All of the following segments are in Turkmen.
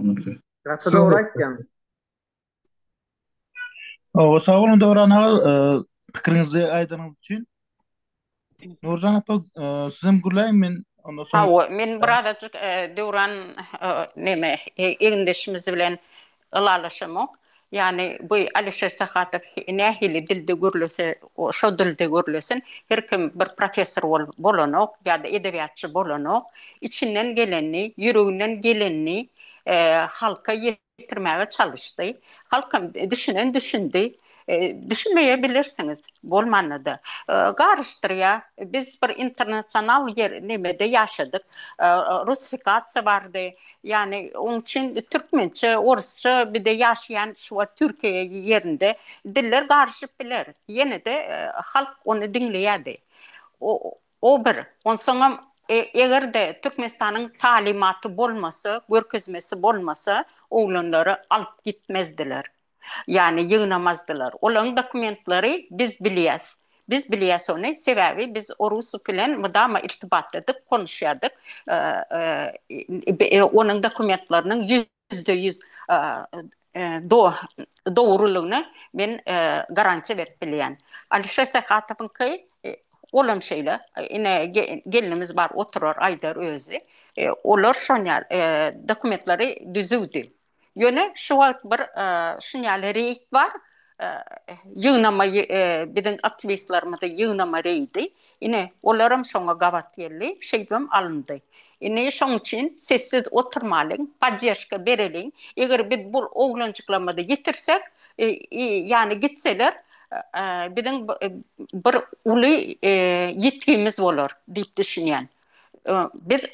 Gaty dogry aýtýaň. Hawa, sag boluň Döwran aga, pikiriňizi aýdanyňyz üçin. Nurjan apa, sizem gürläýiň men ondan soň. Hawa, men birazajyk Döwran neme egindeşimiz bilen ylalaşamok. Ýagny bu Alişer Sahatow nähili dilde gürlese, şo dilde gürlesin. Her kim bir professor bolup bolanok ýa-da edebiýatçy bolanok. Içinden gelenini, ýüreginden gelenini halka ýetirmäge çalyşdy. Halkam düşünen düşündi. Düşünmeýe bilersiňiz, bolmanda-da. Garyşdyrýar. Biz bir internasional ýer nemede ýaşadyk. Russifikasiýa bardy. Ýagny oň üçin türkmençe, orusça bir-de ýaşaýan şu wagt Türkiýe ýerinde diller garyşyp biler. Ýene-de halk ony diňleýärdi. O bir. Onsoňam eger-de Türkmenistanyň talymaty bolmasa, görkezmesi bolmasa, oglanlary alyp gitmezdiler. Ýagny ýygnamazdylar. Olaryň dokumentleri biz bilýäs. Biz bilýäs ony, sebäbi biz Orusow bilen mydama irtibatdadyk, konuşýardyk. Onuň dokumentleriniň 100% dogrulygyna men garantiýa berip bilýän. Alişer Sähatowyňky olam şeýle. Ine gelnimiz bar oturar aýdar özi. Olar şon ýaly dokumentleri düzüwdi. Ýöne şu wagt bir şun ýaly reýd bar. Ýygnama biziň aktiwistlerimizi ýygnama reýdi. Ine, olaram şoňa gabat geldi. Şeýdibem alyndy. Indi şoň üçin sessiz oturmalyň, podderžka bereliň. Eger biz bu oglanjyklarymyzy ýitirsek, ýany gitseler, biziň bir uly ýitgimiz bolar diýip düşünýän. Biz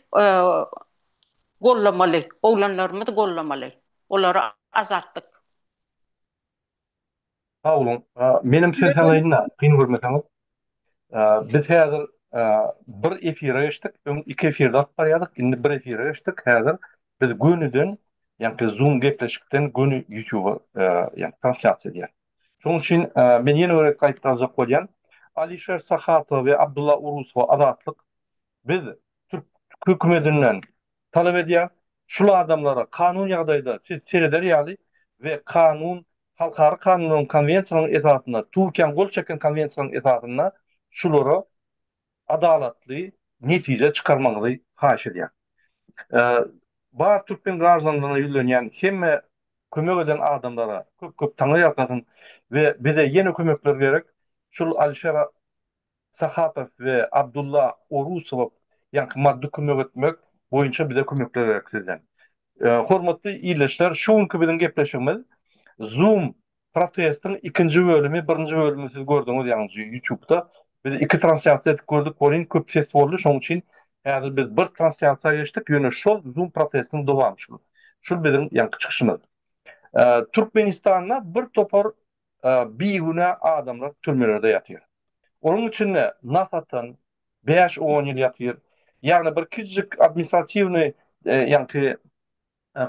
gollamaly, oglanlarymyzy gollamaly. Olara azatlyk. Sag boluň. Menem söz alaýyn-da, kyn görmeseňiz. Biz häzir bir efire geçdik. Öň iki efirde alyp barýardyk, indi bir efire geçdik. Häzir biz gönüden, ýaňky Zoom gepleşikden göni YouTube-a ýaňky translýasiýa edýäris. Şonuň üçin men ýene bir gezek gaýtaljak bolýan. Alişer Sahatowa we Abdulla Urusowa azatlyk. Biz türk hökümetinden talap edýäris, şul adamlara kanun ýagdaýda siz sereder ýaly we kanun, halkara kanunlaryň konwensiýalaryň esasynda, Türkiýäň gol çeken konwensiýalaryň esasynda şulara adalatly netije çykarmagyňyzy haýyş edýäris. Bar türkmen graždanlaryna ýüzlenýän hemme kömek eden adamlara köp köp taňry ýalkasyn we bize ýene kömekler gerek. Şul Alişer Sahatow we Abdulla Orusowa ýaňky maddy kömek etmek boýunça bize kömekler gerek sizden. Hormatly ildeşler şu günki biziň gepleşigimiz Zoom protestiň ikinji bölümi birinji bölümini siz gördüňiz ýaňy YouTube'da biz iki translýasiýa edip gördük welin köp ses boldy şoň üçin häzir biz bir translýasiýa geçdik ýöne şol Zoom protestiniň dowamy şul. Şul biziň ýaňky çykyşymyz. Türkmenistanda bir topar bigünä adamlar türmelerde ýatyr. Onuň içinde nas atan bäş-on ýyl ýatyr. Ýagny bir kiçijik administratiwnyý ýaňky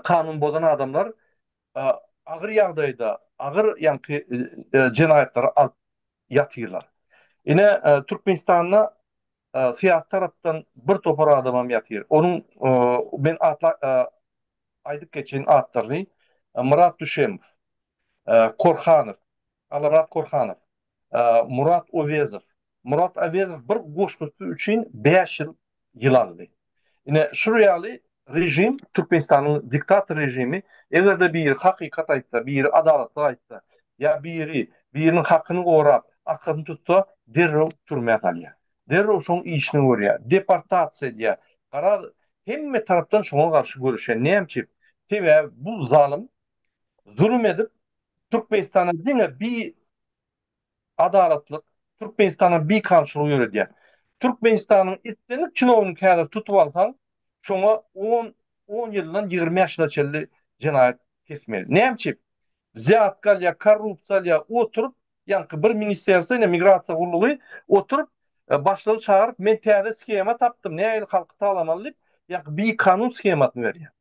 kanun bozan adamlar agyr ýagdaýda, agyr ýaňky jenaýatlary alyp ýatyrlar. Ine, Türkmenistanda syýasy tarapdan bir topar adamam ýatyr. Onuň men atla aýdyp geçeýin atlaryny. Myrat Düşemow, Korhanow, Allamyrat Korhanow, Murat Owezow. Murat Owezow bir goşgusy üçin bäş ýyl ýyl aldy. Ine, şul ýaly režim, Türkmenistanyň diktator režimi, eger-de biri hakykat aýtsa, biri adalatly aýtsa, ýa biri biriniň hakyny gorap, arkasyny tutsa, derrew türmä salýar. Derrew şoň işini görýär, deportasiýa edýär. Garaz, hemme tarapdan şoňa garşy göreşýär. Näme üçin? Sebäbi bu zalym zulum edip, Türkmenistana diňe bi adalatlyk, Türkmenistana bikanunçylyk ýöredýär. Türkmenistanyň islendik çinownik häzir tutup alsaň, şoňa on, on ýyldan 25 ýyla çenli jenaýat kesmeli. Näme üçin? Wzýatka alýar, korrupsiýa alýar, oturyp, ýaňky bir ministerstwo, ine migrasiýa gullugy oturyp, başlygy çagyryp, men täze shema tapdym, nähili halky talamaly diýip, ýaňky bikanun shemasyny berýär.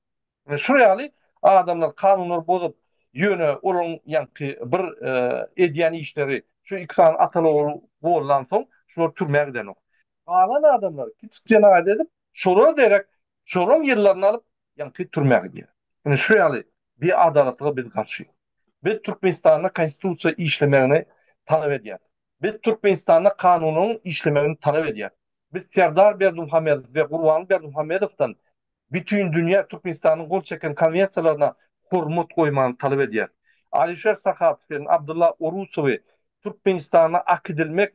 Ine şul ýaly adamlar kanunlary bozup, ýöne olaryň ýaňky bir edýän işleri şu iki sany ataly-ogul gollan soň şular türmä gidenok. Galan adamlar kiçik jenaýat edip, şolara derek şolaryň ýyllaryny alyp ýaňky türmä gidýär. Ine şu ýaly biadalatlyga biz garşy. Biz Türkmenistanda konstitusiýa işlemegini talap edýäs. Biz Türkmenistanda kanunyň işlemegini talap edýäs. Biz Serdar Berdimuhamedow we Gurbanguly Berdimuhamedowdan bütindünýä Türkmenistanyň gol çeken konwensiýalaryna hormat goýmagyny talap edýäs. Alişer Sahatow bilen Abdylla Orusowy Türkmenistana akidilmek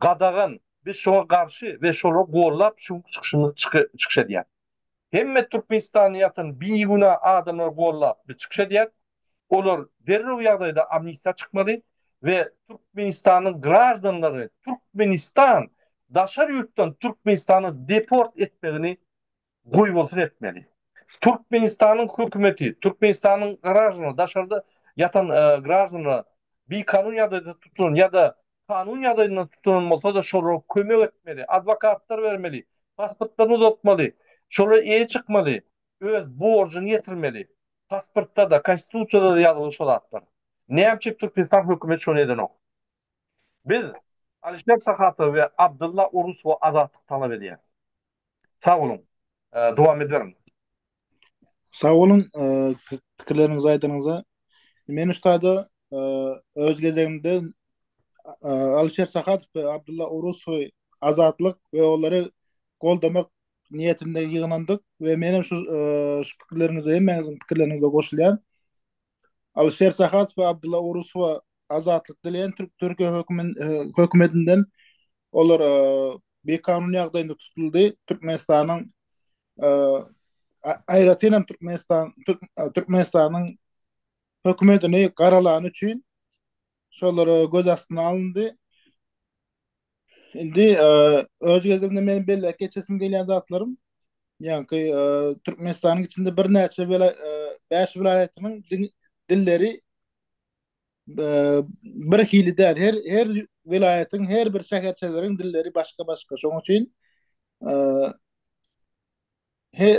gadagan. Biz şoňa garşy we şolary gollap şu günki çykyşymyzy çykyş edýäs. Hemme Türkmenistanda ýatan bigünä adamlary gollap biz çykyş edýäs. Olar derrew ýagdaýda amnistiýa çykmaly we Türkmenistanyň graždanlaryny Türkmenistan daşary ýurtdan Türkmenistana deport etmegini goýbolsun etmeli. Türkmenistanyň hökümeti Türkmenistanyň graždanlary daşarda ýatan graždanlara bikanun ýagdaýda tutulan ýa-da kanun ýagdaýynda tutulan bolsa-da şolara kömek etmeli, adwokatlar bermeli, pasportlaryny uzatmaly, şolara eýe çykmaly, öz borjuny ýetirmeli. Pasportda-da, konstitusiýada-da ýazylgy şo zatlar. Näme üçin Türkmenistan hökümeti şony edenok? Biz Alişer Sahatowa we Abdylla Orusowa azatlyk talap edýäris. Sag boluň. Dowam ederin. Sag boluň pikirleriňizi aýdanyňyza. Men ustada öz gezegimde Alişer Sahatow we Abdylla Orusowy azatlyk we olary goldamak niýetinde ýygnandyk we menem şu şu pikirleriňize hemmäňiziň pikirleriňize goşulýan. Alişer Sahatow we Abdylla Orusowa azatlyk dileýän Türk Türkiýe hökümetinden olar bikanun ýagdaýynda tutuldy. Türkmenistanyň aýratyn hem Türkmenistan Türkmenistanyň hökümetini garalany üçin şolar göz astyna alyndy. Indi öz gezegimde meniň belläp geçesim gelýän zatlarym, ýaňky Türkmenistanyň içinde birnäçe 5 welaýatynyň dilleri bir hili däl. Her her welaýatyň, her bir şäherçeleriň dilleri başga-başga. Şonuň üçin he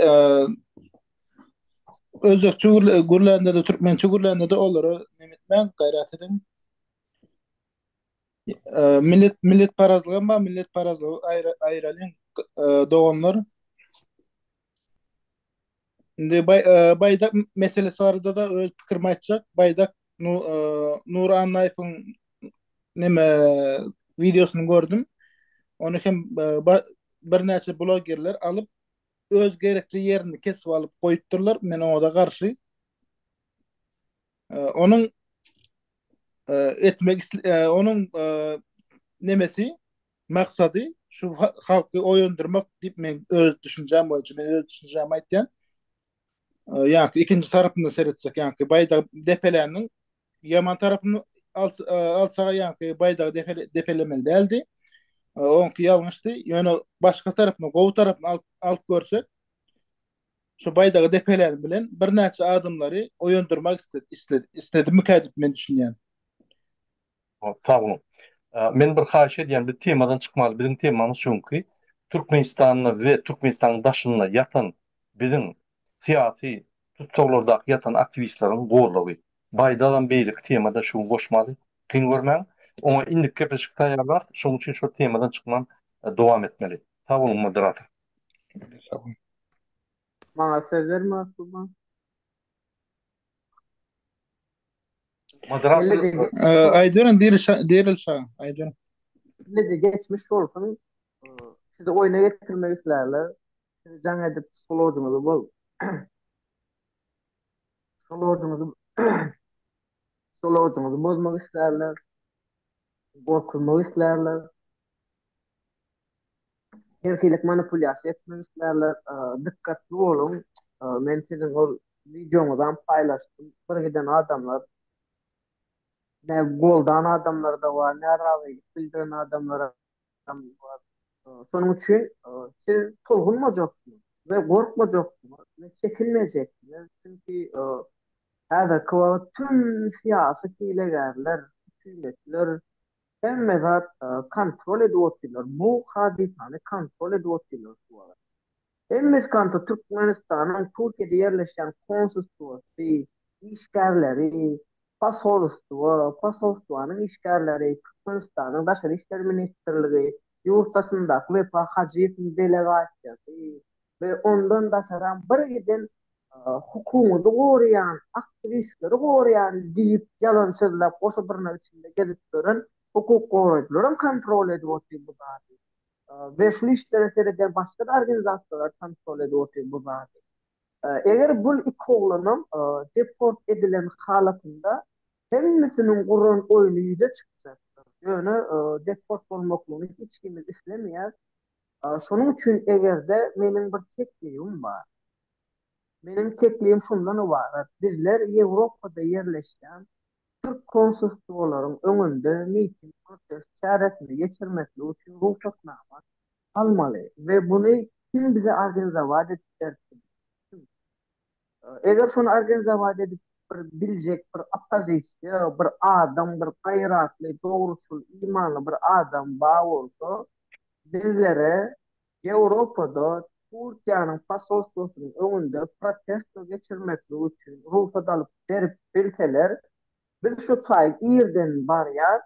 özbekçe gürlände-de, türkmençe gürlände-de olara neme etmäň, gaýrat ediň. Millet milletparazlygam bar, milletparazlygy aýra aýralyň doganlar. Indi baý baýdak meselesi barada-da öz pikirimi aýtjak. Baýdak Nury Annaýewiň neme wideosyny gördüm. Ony hem birnäçe blogerler alyp öz gerekli ýerini kesip alyp goýupdyrlar. Men oňa-da garşy. Onuň etmek onuň nemesi maksady şu halky oýandyrmak diýip men öz düşünjäm boýunça men öz düşünjämi aýtýan. Ýa-ki ikinji tarapyndan seretsek, ýa-ki baýdak depeläniniň ýaman tarapyny alsaga ýa-ki baýdagy depelemeli däldi. Oňki ýalňyşdy. Ýöne başga tarapyny, gowy tarapyny alyp görsek, şu baýdagy depelän bilen birnäçe adamlary oýandyrmak isledi, isledimikä diýip men düşünýän. Sag boluň. Men bir haýyş edýän, biz temadan çykmaly. Biziň temamyz çünki Türkmenistanda we Türkmenistanyň daşynda ýatan biziň syýasy tussaglardaky ýatan aktiwistleriň goldawy. Baýdagam beýleki temada şu gün goşmaly. Kyn görmäň. Oňa indiki gepleşik taýýarlarys. Şonuň üçin şol temadan çykman dowam etmeli. Sag boluň moderator. Sag boluň. Maňa söz berme Asuman. Moderator Aýdyberiň Diril şa, aýdyberiň. Bileje geçmiş bolsun. Sizi oýna getirmek islärler. Sizi jaň edip psihologyňyzy bol. Psihologyňyzy psihologyňyzy bozmak islärler. Gorkuzmak islärler. Her hili manipulýasiýa etmek islärler. Dykgatly boluň. Men siziň ol wideoňyzam paýlaşdym. Bir giden adamlar ne goldan adamlar-da bar, närazylyk bildiren adamlaram bar. Şonuň üçin siz tolgunmajaksyňyz we gorkmajaksyňyz we çekinmejeksiňiz. Çünki häzirki wagt tüm syýasy hilegärler, hökümetler Hemme zat kontrol edip otyrlar. Bu hadysany kontrol edip otyrlar şu wagt. Hemmesi kontrol Türkmenistanyň Türkiýede ýerleşýän konsulstwasy, işgärleri, posolstwo, posolstwanyň işgärleri, Türkmenistanyň Daşary işler ministrligi, ýurt daşyndaky Wepa Hajyýewiň delegasiýasy we ondan daşaram bir giden. Hukugyňyzy goraýan, aktiwistleri goraýan diýip ýalan sözläp goşa dyrnak içinde gezip ýören hukuk goraýjylaram kontrol edip otyr bu zady. We şul işlere seredýän başga-da organizasiýalar kontrol edip otyr bu zady. Eger bul iki oglanam deport edilen halatynda hemmesiniň guran oýny ýüze çykjakdyr. Ýöne deport bolmaklygyny hiç kimiz islemeýäs. Şonuň üçin egerde meniň bir teklibim bar. Meniň teklibim şundan ybarat, bizler Ýewropada ýerleşýän türk konsulstwolaryň öňünde miting, protest çäresini geçirmeklik üçin rugsatnama almaly we buny kim bize organizowat edip bersin? Kim? Eger şony organizowat edip bir biljek bir oppozisiýa, bir adam, bir gaýratly, dogruçyl, imanly bir adam bar bolsa, bizlere Ýewropada Türkiýäniň posolstwosynyň öňünde protesto geçirmeklik üçin rugsat alyp berip bilseler, biz şu taý irden barýas,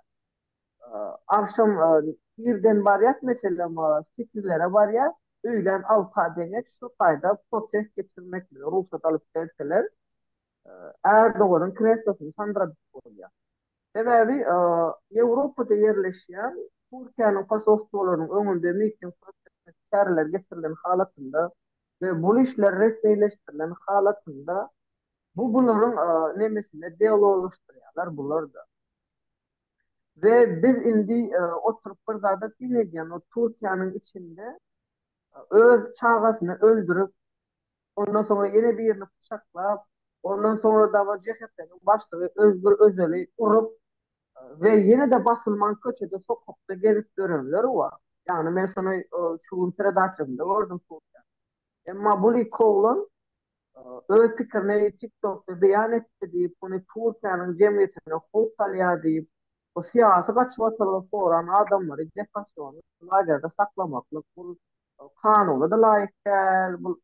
agşam irden barýas, meselem, sekizlere barýas, öýlän alta deňeç şu taýda protest geçirmeklige rugsat alyp berseler, Erdoganyň kreslosyny sandyradyp bolýar. Sebäbi Ýewropada ýerleşýän Türkiýäniň posolstwolarynyň öňünde miting, protest çäreleri geçirilen halatynda we bul işler resmileşdirilen halatynda bu bularyň nemesinde deololaşdyrýarlar bular-da. We biz indi oturyp bir zada syn edýän o Türkiýäniň içinde öz çagasyny öldürip Ondan soňra ýene birini pyçaklap, ondan soňra dagy JHP-niň başlygy Özgür Özeli urup we ýene-de basylman köçede, sokakda gezip ýörenler bar. Ýagny men şony şu gün peredaçasynda gördüm Türkiýäniň. Emma bul iki oglan öz pikirini TikTokda beýan etdi diýip, muny Türkiýäniň jemgyýetine howp salýar diýip, bu syýasy gaçybatalga soran adamlary deportasion lagerde saklamaklyk bul Kanuna-da laýyk däl, bu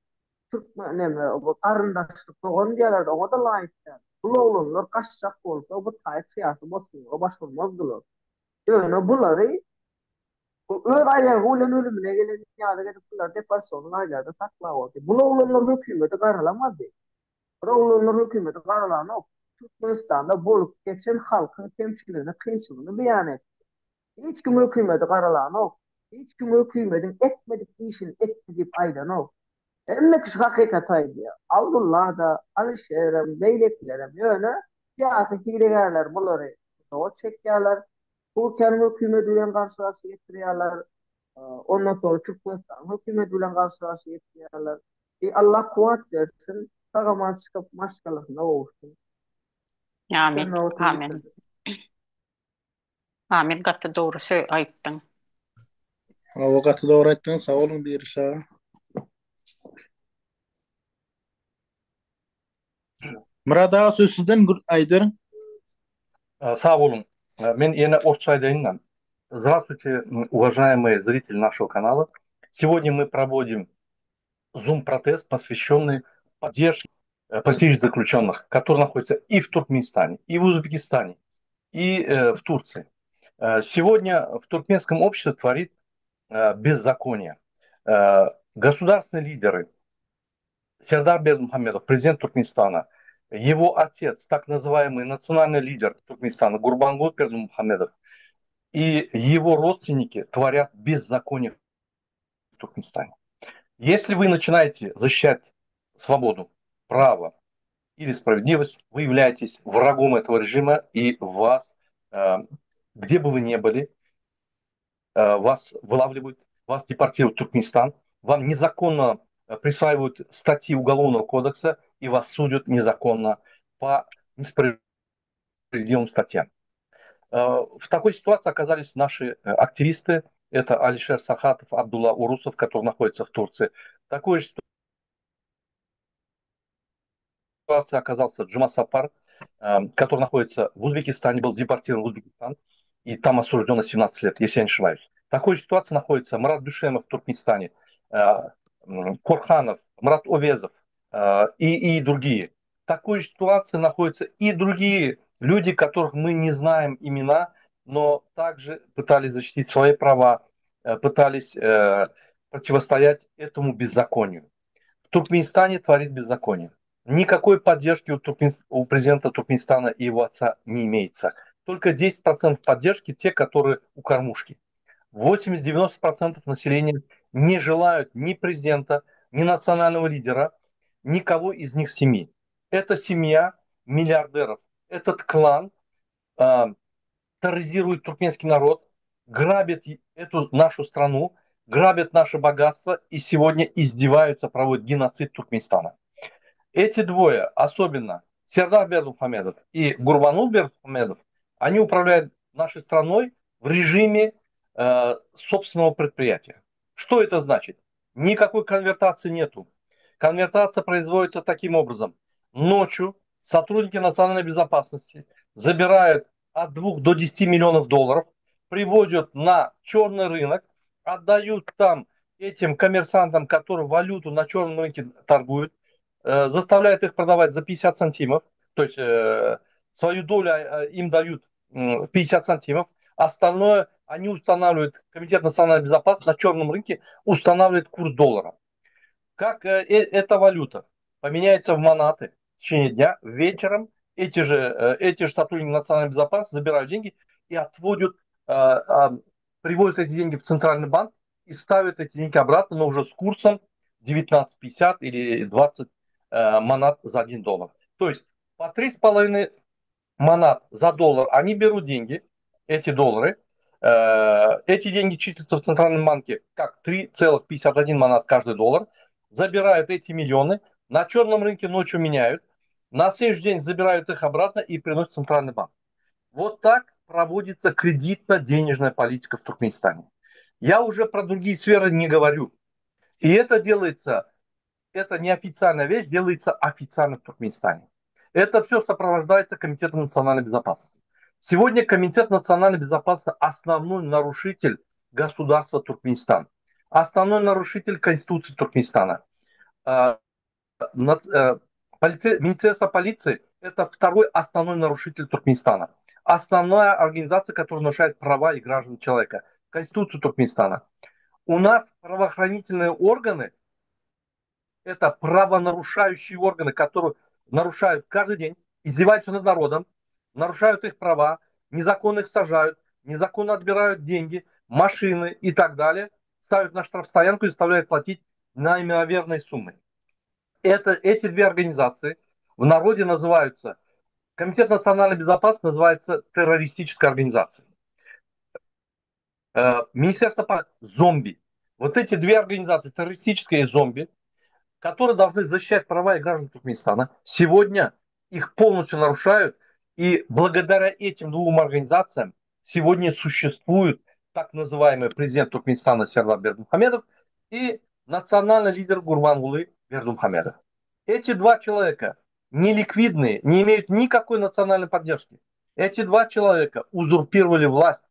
türkmen neme bu garyndaşlyk dogan diýerler oňa-da laýyk däl. Bul oglanlar gaçjak bolsa bu taýy syýasy bosgunlyga başvurmazdylar. Ýöne bulary bu öz aýagy bilen ölümine gelen ýaly edip bulary deportasion lagerda saklap otyr. Bul oglanlar hökümeti garalamady. Bir oglanlar hökümeti garalanok. Türkmenistanda bolup geçen halkyň kemçiligini, kynçylygyny beýan etdi. Hiç kim hökümeti garalanok. Hiç kim hökümediň etmedik işini etdi diýip aýdanok. Hemme kişi hakykaty aýdýar. Abdulla-da, Alyşerem, beýlekilerem. Ýöne syýasy hilegärler bulary tuzaga çekýärler. Türkiýäniň hökümeti bilen garşy-garşy getirýärler. Ondan soňra Türkmenistanyň hökümeti bilen garşy-garşy getirýärler. Allah kuwwat bersin, sag-aman çykyp maşgalasyna gowuşsyn. Amin. Amin. Amin gaty dogry söz aýtdyň. Hawa gaty dogry aýtdyň sag boluň Diriş aga. Myrat aga söz sizden aýdyberiň. Sag boluň. Men ýene orsça aýdaýyn-da. Здравствуйте, уважаемые зрители нашего канала. Сегодня мы проводим Zoom-протест, посвященный поддержке э, политических заключенных, которые находятся и в Туркменистане, и в Узбекистане, и э, в Турции. Э, сегодня в туркменском обществе творит беззаконие. Государственные лидеры, Сердар Бердымухамедов, президент Туркменистана, его отец, так называемый национальный лидер Туркменистана Гурбангул Бердымухамедов, и его родственники творят беззаконие в Туркменистане. Если вы начинаете защищать свободу, право или справедливость, вы являетесь врагом этого режима, и вас, э, где бы вы ни были, э, вас вылавливают, вас депортируют в Туркменистан, вам незаконно э, присваивают статьи Уголовного кодекса и вас судят незаконно по несправедливым статьям. В такой ситуации оказались наши активисты, это Алишер Сахатов, Абдулла Урусов, который находится в Турции. В такой же ситуации оказался Джума Сапар, эм, который находится в Узбекистане, был депортирован в Узбекистан и там осужден на 17 лет, если я не ошибаюсь. В такой же ситуации находится Мурат Дюшемов в Туркменистане, э, Корханов, Мурат Овезов э, и, и другие. В такой же ситуации находятся и другие люди, которых мы не знаем имена, но также пытались защитить свои права, э, пытались э, противостоять этому беззаконию. В Туркменистане творит беззаконие. Никакой поддержки у, Туркмен... у президента Туркменистана и его отца не имеется. Только 10% поддержки те, которые у кормушки. 80-90% населения не желают ни президента, ни национального лидера, никого из них семьи. Это семья миллиардеров. Этот клан э, терроризирует туркменский народ, грабит эту нашу страну, грабят наше богатство и сегодня издеваются, проводят геноцид Туркменистана. Эти двое, особенно Сердар Бердымухамедов и Гурбангулы Бердымухамедов, они управляют нашей страной в режиме э, собственного предприятия. Что это значит? Никакой конвертации нету. Конвертация производится таким образом. Ночью сотрудники национальной безопасности забирают от 2 до 10 миллионов долларов, приводят на черный рынок, отдают там этим коммерсантам, которые валюту на черном рынке торгуют, э, заставляют их продавать за 50 сантимов, то есть э, свою долю э, им дают 50 сантимов, остальное они устанавливают, Комитет национальной безопасности на черном рынке устанавливает курс доллара. Как эта валюта поменяется в манаты в течение дня, вечером эти же, эти же сотрудники национальной безопасности забирают деньги и отводят, привозят эти деньги в Центральный банк и ставят эти деньги обратно, но уже с курсом 19,50 или 20 манат за 1 доллар. То есть по 3,5 манат за доллар они берут деньги, эти доллары, эти деньги числятся в Центральном банке как 3,51 манат каждый доллар, забирают эти миллионы, на черном рынке ночью меняют, на следующий день забирают их обратно и приносят в Центральный банк. Вот так проводится кредитно-денежная политика в Туркменистане. Я уже про другие сферы не говорю. И это делается, это неофициальная вещь, делается официально в Туркменистане. Это все сопровождается Комитетом национальной безопасности. Сегодня Комитет национальной безопасности основной нарушитель государства Туркменистан. Основной нарушитель Конституции Туркменистана. А, э, Министерство полиции – это второй основной нарушитель Туркменистана. Основная организация, которая нарушает права и граждан человека. Конституцию Туркменистана. У нас правоохранительные органы – это правонарушающие органы, которые нарушают каждый день, издеваются над народом, нарушают их права, незаконно их сажают, незаконно отбирают деньги, машины и так далее, ставят на штрафстоянку и заставляют платить неимоверные суммы. Это, эти две организации в народе называются, Комитет национальной безопасности называется террористической организацией. Э, Министерство по зомби. Вот эти две организации, террористическая и зомби, которые должны защищать права и граждан Туркменистана, сегодня их полностью нарушают. И благодаря этим двум организациям сегодня существует так называемый президент Туркменистана Сердар Бердымухамедов и национальный лидер Гурбангулы Бердымухамедов. Эти два человека неликвидные, не имеют никакой национальной поддержки. Эти два человека узурпировали власть.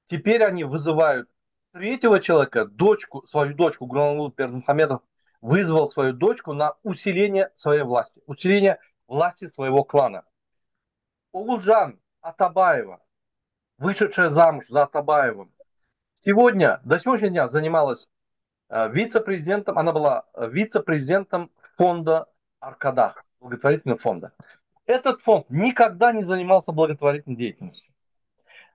Теперь они вызывают третьего человека, дочку, свою дочку Гурбангулы Бердымухамедов, вызвал свою дочку на усиление своей власти, усиление власти своего клана. Огулджан Атабаева, вышедшая замуж за Атабаевым, сегодня, до сегодняшнего дня занималась э, вице-президентом, она была вице-президентом фонда Аркадах, благотворительного фонда. Этот фонд никогда не занимался благотворительной деятельностью.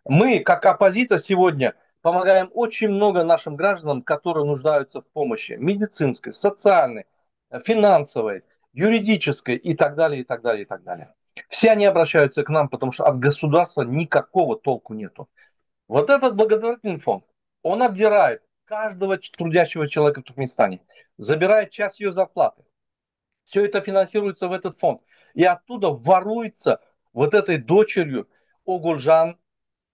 Мы, как оппозиция, сегодня помогаем очень много нашим гражданам, которые нуждаются в помощи медицинской, социальной, финансовой, юридической и так далее, и так далее, и так далее. Все они обращаются к нам, потому что от государства никакого толку нету. Вот этот благотворительный фонд, он обдирает каждого трудящего человека в Туркменистане, забирает часть ее зарплаты. Все это финансируется в этот фонд. И оттуда воруется вот этой дочерью Огульжан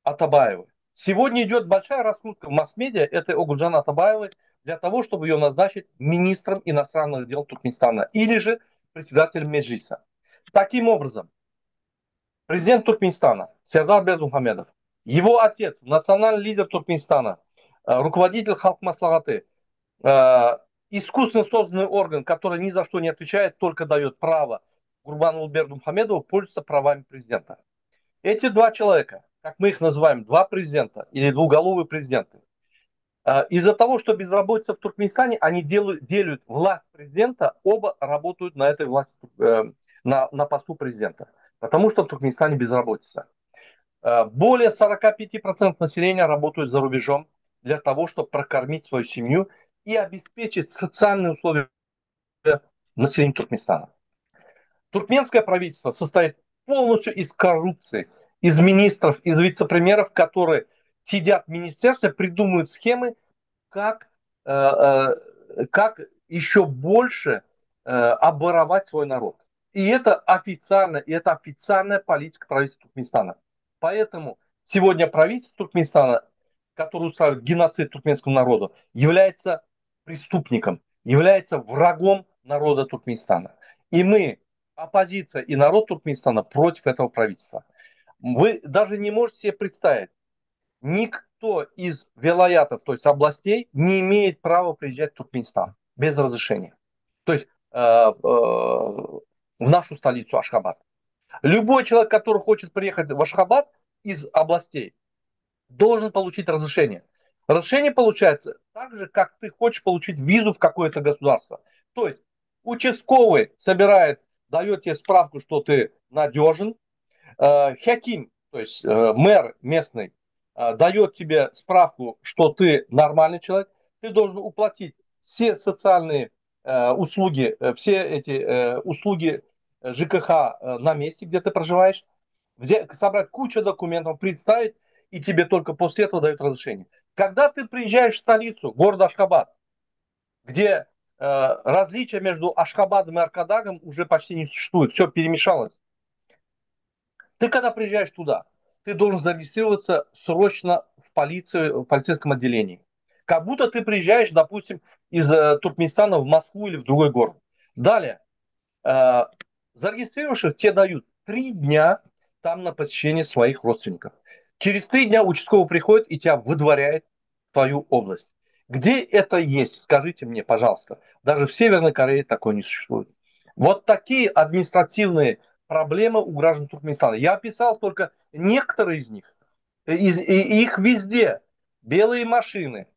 Атабаевой. Сегодня идет большая раскрутка в масс-медиа этой Огульжан Атабаевой для того, чтобы ее назначить министром иностранных дел Туркменистана или же председателем Меджлиса. Таким образом, президент Туркменистана Сердар Бердымухамедов, его отец, национальный лидер Туркменистана, э, руководитель Халк Маслахаты, э, искусственно созданный орган, который ни за что не отвечает, только дает право Гурбану Бердымухамедову пользоваться правами президента. Эти два человека, как мы их называем, два президента или двуголовые президенты, Из-за того, что безработица в Туркменистане, они делают, делают власть президента, оба работают на этой власти, на, на посту президента. Потому что в Туркменистане безработица. Более 45% населения работают за рубежом для того, чтобы прокормить свою семью и обеспечить социальные условия населению Туркменистана. Туркменское правительство состоит полностью из коррупции, из министров, из вице-премьеров, которые сидят в министерстве, придумывают схемы, как, э, э, как еще больше э, оборовать свой народ. И это официально, и это официальная политика правительства Туркменистана. Поэтому сегодня правительство Туркменистана, которое устраивает геноцид туркменскому народу, является преступником, является врагом народа Туркменистана. И мы, оппозиция и народ Туркменистана против этого правительства. Вы даже не можете себе представить, никто из вилаятов, то есть областей, не имеет права приезжать в Туркменистан без разрешения. То есть э, э, в нашу столицу Ашхабад. Любой человек, который хочет приехать в Ашхабад из областей, должен получить разрешение. Разрешение получается так же, как ты хочешь получить визу в какое-то государство. То есть участковый собирает, дает тебе справку, что ты надежен. Э, хаким, то есть э, мэр местный, э, дает тебе справку, что ты нормальный человек. Ты должен уплатить все социальные услуги, все эти услуги ЖКХ на месте, где ты проживаешь, взять, собрать кучу документов, представить, и тебе только после этого дают разрешение. Когда ты приезжаешь в столицу, город Ашхабад, где э, различия между Ашхабадом и Аркадагом уже почти не существует, все перемешалось. Ты когда приезжаешь туда, ты должен зарегистрироваться срочно в полицию, в полицейском отделении. Как будто ты приезжаешь, допустим, из э, Туркменистана в Москву или в другой город. Далее, э, зарегистрировавшись, тебе дают три дня там на посещение своих родственников. Через три дня участковый приходит и тебя выдворяет в твою область. Где это есть, скажите мне, пожалуйста. Даже в Северной Корее такое не существует. Вот такие административные проблемы у граждан Туркменистана. Я описал только некоторые из них. Из, и их везде. Белые машины.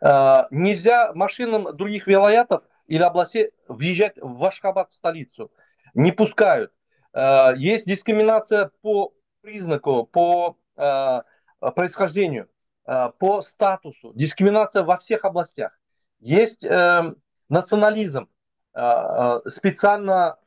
Э, нельзя машинам других вилаятов или областей въезжать в Ашхабад, в столицу. Не пускают. Э, есть дискриминация по признаку, по э, происхождению, э, по статусу, дискриминация во всех областях. Есть э, национализм, э, э, специально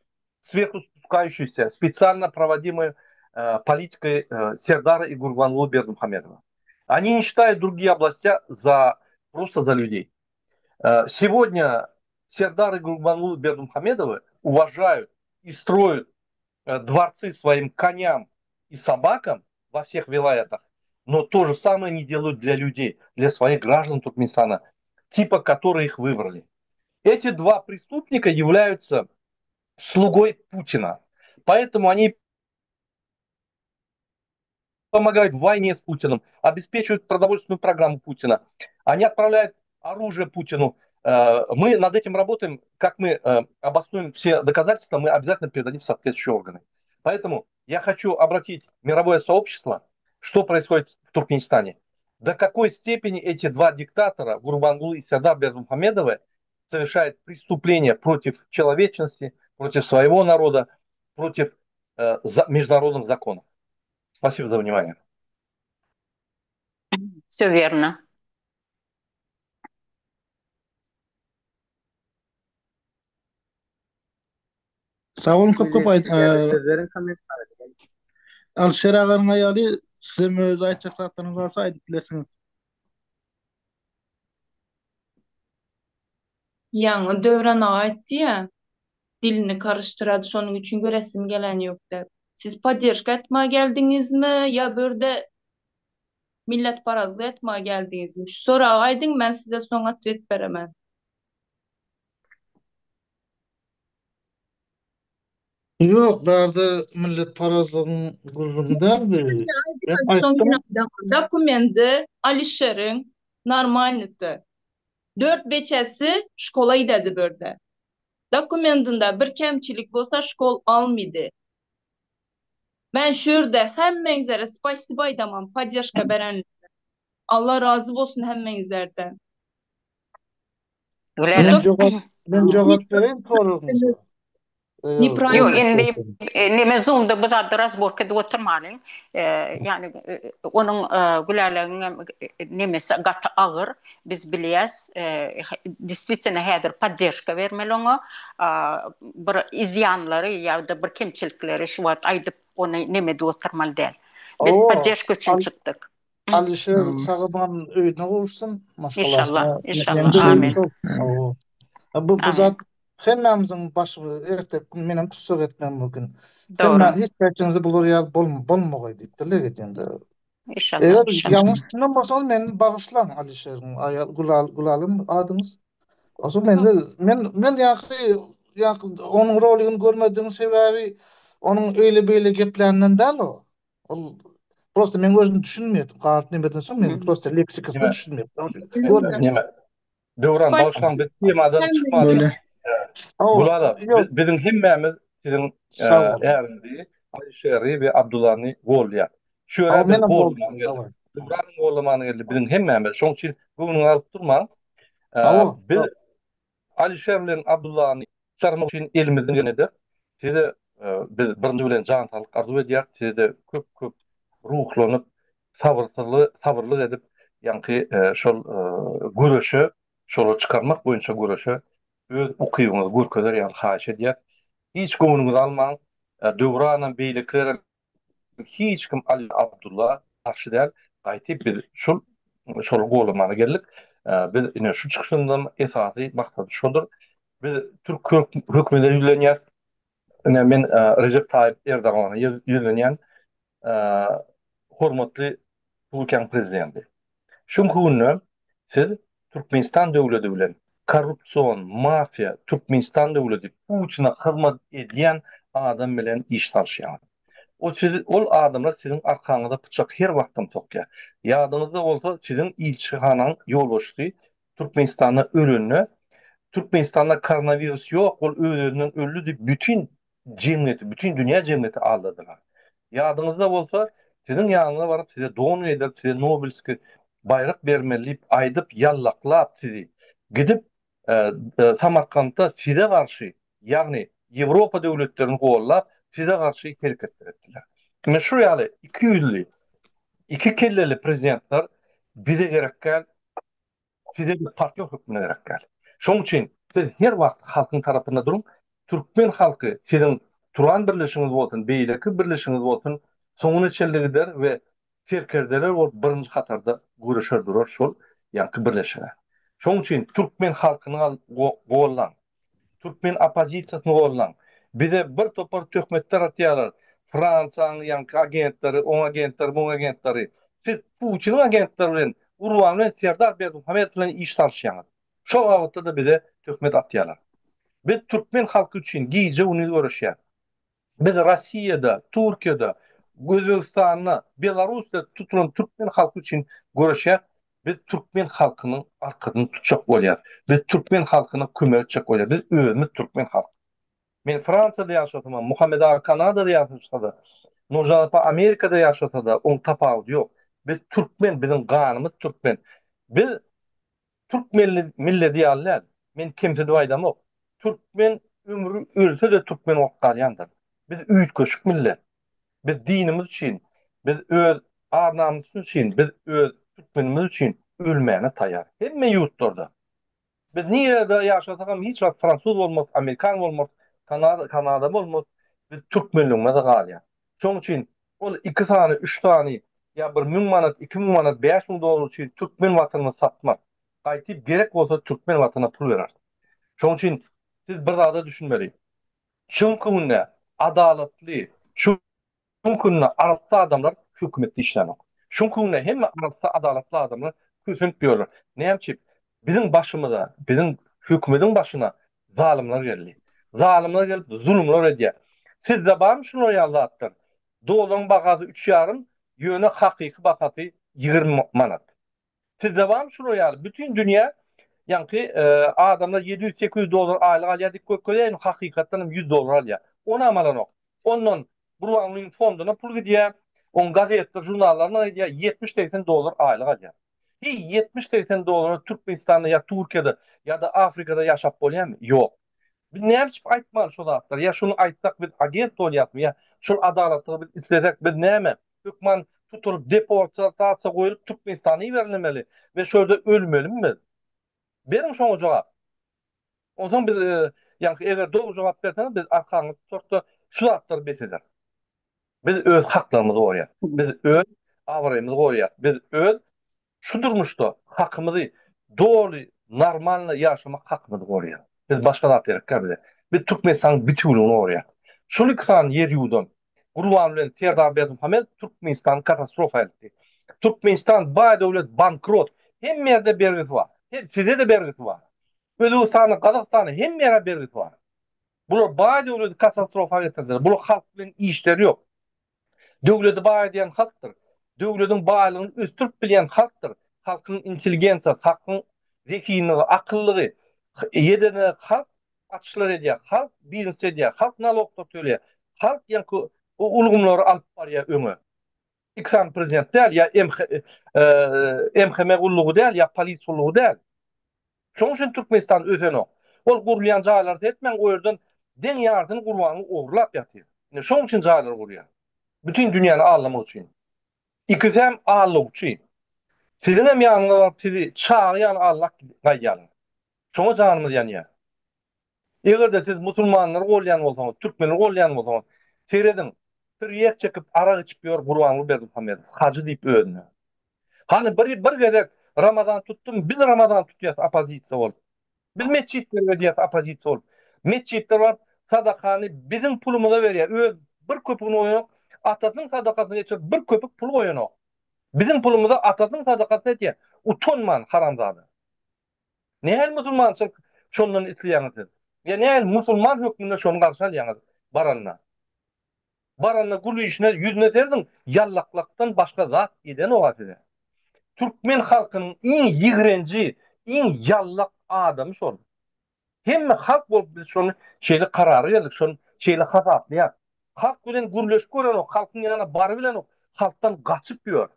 сверху спускающийся, специально проводимый э, политикой э, Сердара и Гурбанлу Бердымухамедова. Они не считают другие области за, просто за людей. Э, сегодня Сердар и Гурбанлу Бердымухамедовы уважают и строят э, дворцы своим коням и собакам во всех вилаятах, но то же самое не делают для людей, для своих граждан Туркменистана, типа которые их выбрали. Эти два преступника являются слугой Путина. Поэтому они помогают в войне с Путиным, обеспечивают продовольственную программу Путина. Они отправляют оружие Путину. Э, мы над этим работаем. Как мы э, обоснуем все доказательства, мы обязательно передадим в соответствующие органы. Поэтому я хочу обратить мировое сообщество, что происходит в Туркменистане. До какой степени эти два диктатора, Гурбангулы и Сердар Бердымухамедовы, совершают преступления против человечности, против своего народа, против э, за, международных законов. Спасибо за внимание. Все верно. Sag boluň köp köp aýt. Alişer aganyň aýaly sizem öz aýtjak zatlaryňyz barsa aýdyp bilersiňiz. Ýaňy Döwran aga aýtdy-ýa, dilini karyşdyrady şonuň üçin göresim gelen ýok dep. Siz podderşka etma geldiňizmi ýa börde milletparazlyk etma geldiňizmi? Şu soragy aýdyň men size soň otwet beremen. Ýok, bärde milletparazlygyň gürrüňi däl bu. Men aýtdym. Dokumendi Alişeriň normalnydy. Dört beçesi şkola gidedi börde. Dokumendinde bir kemçilik bolsa şkol almydy. Men şu ýerde hemmeňizlere spasiba aýdaman podderşka berenlerine. Allah razy bolsun hemmeňizlerden. Gülälek. Men jogap men jogap bereýin soragyňyza. Eger Ýok, indi neme Zoom-da bu zatda razborka edip oturmalyň. Ýagny onuň Gülälegiň hem nemesi gaty agyr. Biz bilýäs. Deswitno häzir podderžka bermeli oňa. Bir izýanlary ýa-da bir kemçilikleri şu wagt aýdyp ony neme edip oturmaly däl. Biz podderžka üçin çykdyk. Alyşir sag-aman öýüne gowuşsyn, maşgalasyna Inşallah, inşallah, amin. Bu bu zat hemmämiziň başymyz erteki gün menem tussag etmegim mümkin. Hemme hiç haýsyňyzy bular ýaly bolmagaý diýip dileg edýän-de. Inşallah, Eger inşallah. ýalňyş düşünen bolsaňyz meni bagyşlaň Alyşiriň aýal Gülal Gülalym adyňyz. Bolsa mende men men ýaňky ýaňky onuň roligini görmedigiň sebäbi onuň öýle beýle gepläninden däl o. Ol prosta men özüm düşünmedim. Galyp nemeden soň men prosta leksikasyna düşünmedim. Görmedim. Neme? Döwran bagyşlaň biz temadan çykmadyk. Gulala biziň hemmämiz siziň äriňizi Alyşeri we Abdullany goldaýar. Şu ýere biz goldamaga geldik. Döwranyň goldamagyna geldi biziň hemmämiz. Şoň üçin göwnüňi alyp durmaň. Biz Alyşer bilen Abdullany çykarmak üçin elimizden geleni ederis. Size biz birinji bilen jan saglyk arzuw edýäris. Size-de köp-köp ruhlanyp, sabyrsyzlyk, sabyrlyk edip, ýaňky şol göreşe, şolary çykarmak boýunça göreşe öz ukybyňyzy görkezer ýaly haýyş edýäris. Hiç göwnüňizi almaň. Döwranam, beýlekilerem Hiç kim Ali Abdulla garşy däl, gaýty biz şol şoly golamana geldik. Biz ine şu çykyşymyzyň esasy maksady şodur. Biz türk hökümete ýüzlenýäs. Ine men Rejep Taýyp Erdogana ýüzlenýän. Hormatly Türkiýäniň prezidenti. Şuňky günde siz Türkmenistan döwledi bilen korrupsion, mafiýa, Türkmenistan döwledi, Putine hyzmat edýän adam bilen iş salyşýaňyz. O siz ol adamlar siziň arkaňyza pyçak her wagtam sokýar. Ýadyňyzda bolsa siziň ilçihanaň ýolbaşçysy Türkmenistanda ölende Türkmenistanda koronawirus ýok ol öz-özünden öldi diýip bütin jemgyýeti, bütin dünýä jemgyýeti aldadylar. Ýadyňyzda bolsa, siziň ýanyňyza baryp, size don geýdirip, size Nobelskiý baýrak bermeli diýip aýdyp, ýallaklap sizi, gidip Samarkantda size garşy, ýagny Ýewropa döwletlerini gollap, size garşy hereketler etdiler. Ine şu ýaly ikiýüzli, iki kelleli prezidentler bize gerek däl. Size bir partnýor hökmünde gerek däl. Şonuň üçin siz her wagt halkyň tarapynda duruň. Türkmen halky siziň Turan birleşigiňiz bolsun, beýleki birleşigiňiz bolsun, soňuna çenli gider we serkerdeler bolup birinji hatarda göreşer durar şol ýaňky birleşige. Şonuň üçin türkmen halkyny gollaň. Türkmen oppozisiýasyny gollaň. Bize bir topar töhmetler atýarlar. Fransiýanyň ýaňky agentleri, oň agentleri, muň agentleri. Siz Putiniň agentleri bilen, Gurban bilen Serdar Berdimuhamedow bilen iş salyşýaňyz. Şol babatda-da bize töhmet atýarlar. Biz türkmen halky üçin gije-gündiz göreşýäs. Biz Rossiýada, Türkiýede, Özbegistanda, Belarusda tutulan türkmen halky üçin göreşýäs. Biz türkmen halkynyň arkasyny tutjak bolýas. Biz türkmen halkyna kömek etjek bolýas. Biz özümiz türkmen halk. Men Fransiýada ýaşasamam, Muhammet aga Kanadada ýaşasa-da, Nurjan apa Amerikada ýaşasa-da, oň tapawudy ýok. Biz türkmen, biziň ganymyz türkmen. Biz Türk milledi ýaly däl. Men kemsidip aýdamok. Türkmen ömri ölse-de türkmen bolup galýandyr. Biz üýtgeşik millet. Biz dinimiz üçin, biz öz ar-namysymyz üçin, biz öz türkmenimiz üçin ölmäne taýýar. Hemme ýurtlarda. Biz nirede ýaşasagam hiç wagt fransuz bolmarys, amerikan bolmarys, kanada kanada bolmarys. Biz türkmenligimize galýar. Şonuň üçin ol iki sany, üç sany ýa bir müň manat, 2000 manat, 5000 dollar üçin türkmen watanyny satmaz. Gaýtyp gerek bolsa türkmen watanyna pul berer. Şonuň üçin siz bir zada düşünmeli. Şu günki günde adalatly, şu günki günde arassa adamlar hökümetde işlänok. Şu günki günde hemme arassa adalatly adamlar kösenip ýörler. Näme üçin? Biziň başymyza, biziň hökümediň başyna zalymlar geldi. Zalymlar gelip zulumlar edýär. Sizde barmy şular ýaly zatlar? Dollaryň bahasy üç ýarym, ýöne hakyky bahasy 20 manat. Sizde barmy şular ýaly? Bütin dünýä ýaňky adamlar 700-800 dollar aýlyk alýar diýip görkezýär, ýöne hakykatdan hem 100 dollar alýar. Onam alanok. Ondan Gurbangulyň fonduna pul gidýär, oň gazetdir, žurnallaryna gidýär, 70-80 dollar aýlyk alýar. Heý, 70-80 dollara Türkmenistanda ýa Türkiýede ýa-da Afrikada ýaşap bolýarmy? Ýok. Biz näme üçin aýtmaly şo zatlary? Ýa şuny aýtsak biz agent bolýasmy? Ýa şol adalatlygy biz islesek biz näme? Hökman tutulyp deportasiýa goýulyp Türkmenistana iberilmeli we şo ýerde ölmelimi biz? Beriň şoňa jogap. Onsoň biz ýaňky eger dogry jogap berseňiz biz arkaňyzy tutarys-da şu zatlary bes ederis. Biz öz haklarymyzy goraýas. Biz öz abraýymyzy goraýas. Biz öz şu durmuşda hakymyzy doly normalno ýaşamak hakymyzy goraýas. Biz başga zat gerekkä bize. Biz Türkmenistanyň bitewüligini goraýas. Şol iki sany ýer ýuwdan Gurban bilen Serdar Berdimuhamedow Türkmenistany katastrofa eltdi. Türkmenistan baý döwlet bankrot. Hemme ýerde bergisi bar. Size-de bergisi bar. Özbegistana, Gazagystana hemme ýere bergisi bar. Bular baý döwleti katastrofa getirdiler. Bular halk bilen işleri ýok. Döwleti baý edýän halkdyr. Döwlediň baýlygyny ösdürip bilýän halkdyr. Halkyň intelligensiýasy, halkyň zehinligi, akyllygy ýedene halk açyşlar edýär, halk biznes edýär, halk naloglar töleýär. Halk ýaňky ulgamlary alyp barýar öňe. Iki sany prezident däl ýa MHM gullugy däl ýa polis gullugy däl. Şonuň üçin Türkmenistan ösenok. Ol gurulýan jaýlary seretmäň, o ýerden deň ýarsyny Gurbanguly ogurlap ýatyr. Ine şonuň üçin jaýlary gurýar. Bütin dünýäni aldamak üçin. Ikisem aldawçy. Siziňem ýanyňyza baryp sizi çaga ýaly aldap gaýdýarlar. Şoňa janymyz ýanýar. Eger-de siz musulmanlary golýan bolsaňyz, türkmenleri golýan bolsaňyz, serediň, tirýek çekip arak içip ýör Gurbanguly Berdimuhamedow, hajy diýip özüne. Hany bir bir gezek Ramazan tutdum, biz Ramazan tutýas oppozisiýa bolup. Biz metjitlere gidýäs oppozisiýa bolup. Metjitler baryp sadakany biziň pulumyza berýär. Öz bir köpügini goýanok, atasynyň sadakasyny geçirip bir köpük pul goýanok. Biziň pulumyza atasynyň sadakasyny edýär. Utanman haramzada. Nähili musulmançylyk şondan isleýäňiz siz? Ýa nähili musulman hökmünde şony garşy alýaňyz baranda? Baranda gülüşine ýüzüne serediň ýallaklakdan başga zat edenoga size. Türkmen halkynyň iň ýigrenji, iň ýallak adamy şol. Hemme halk bolup biz şony şeýle karara geldik, şony şeýle hasaplaýas. Halk bilen gürleşip görenok, halkyň ýanyna barybilenok, halkdan gaçyp ýör.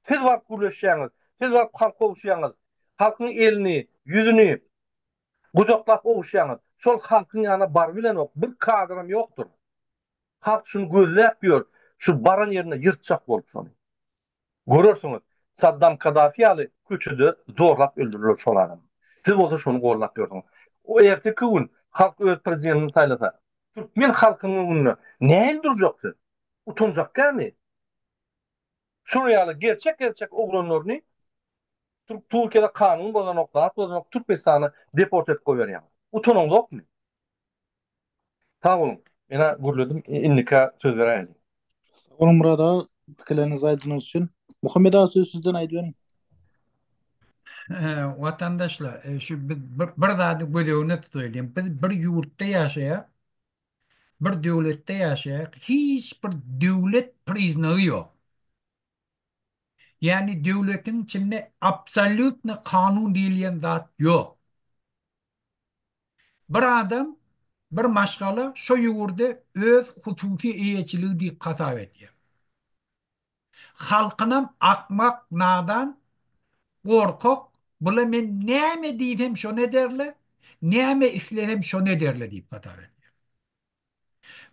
Siz baryp gürleşýäňiz, siz baryp halka ogşaýaňyz, halkyň elini, ýüzüni gujaklap ogşaýaňyz. Şol halkyň ýanyna barybilenok, bir kadram ýokdur. Halk şuny gözläp ýör, şu baran ýerinde ýyrtjak bolup şony. Görersiňiz, Saddam Kadafi ýaly köçede zorlap öldüriler şol adam. Siz bolsa şony gollap ýörsüňiz. O erteki gün halk öz prezidentini saýlasa, türkmen halkynyň öňünde nähili durjak siz? Utanjak dälmi? Şular ýaly gerçek gerçek oglanlaryny Türk Türkiýede kanun bozanok, zat bozanok Türkmenistana deport edip goýberýäňiz. Utanaňzokmy? Sag boluň. Menä gürledim, indikä söz beräýeli. Sag boluň Myrat aga, pikirleriňizi aýdanyňyz üçin. Muhammet aga söz sizden aýdyberiň. Watandaşlar, şu biz bir zady göz öňünde tutaýlyň. Biz bir ýurtda ýaşaýak. Bir döwletde ýaşaýak, hiç bir döwlet priznagy ýok. Ýagny döwletiň içinde absolýutno kanun diýilýän zat ýok. Bir adam, bir maşgala şo ýurdy öz hususy eýeçiligi diýip hasap edýär. Halkynam akmak, nadan, gorkak, bula men näme diýsem şony ederle, näme islesem şony ederle diýip hasap edýär.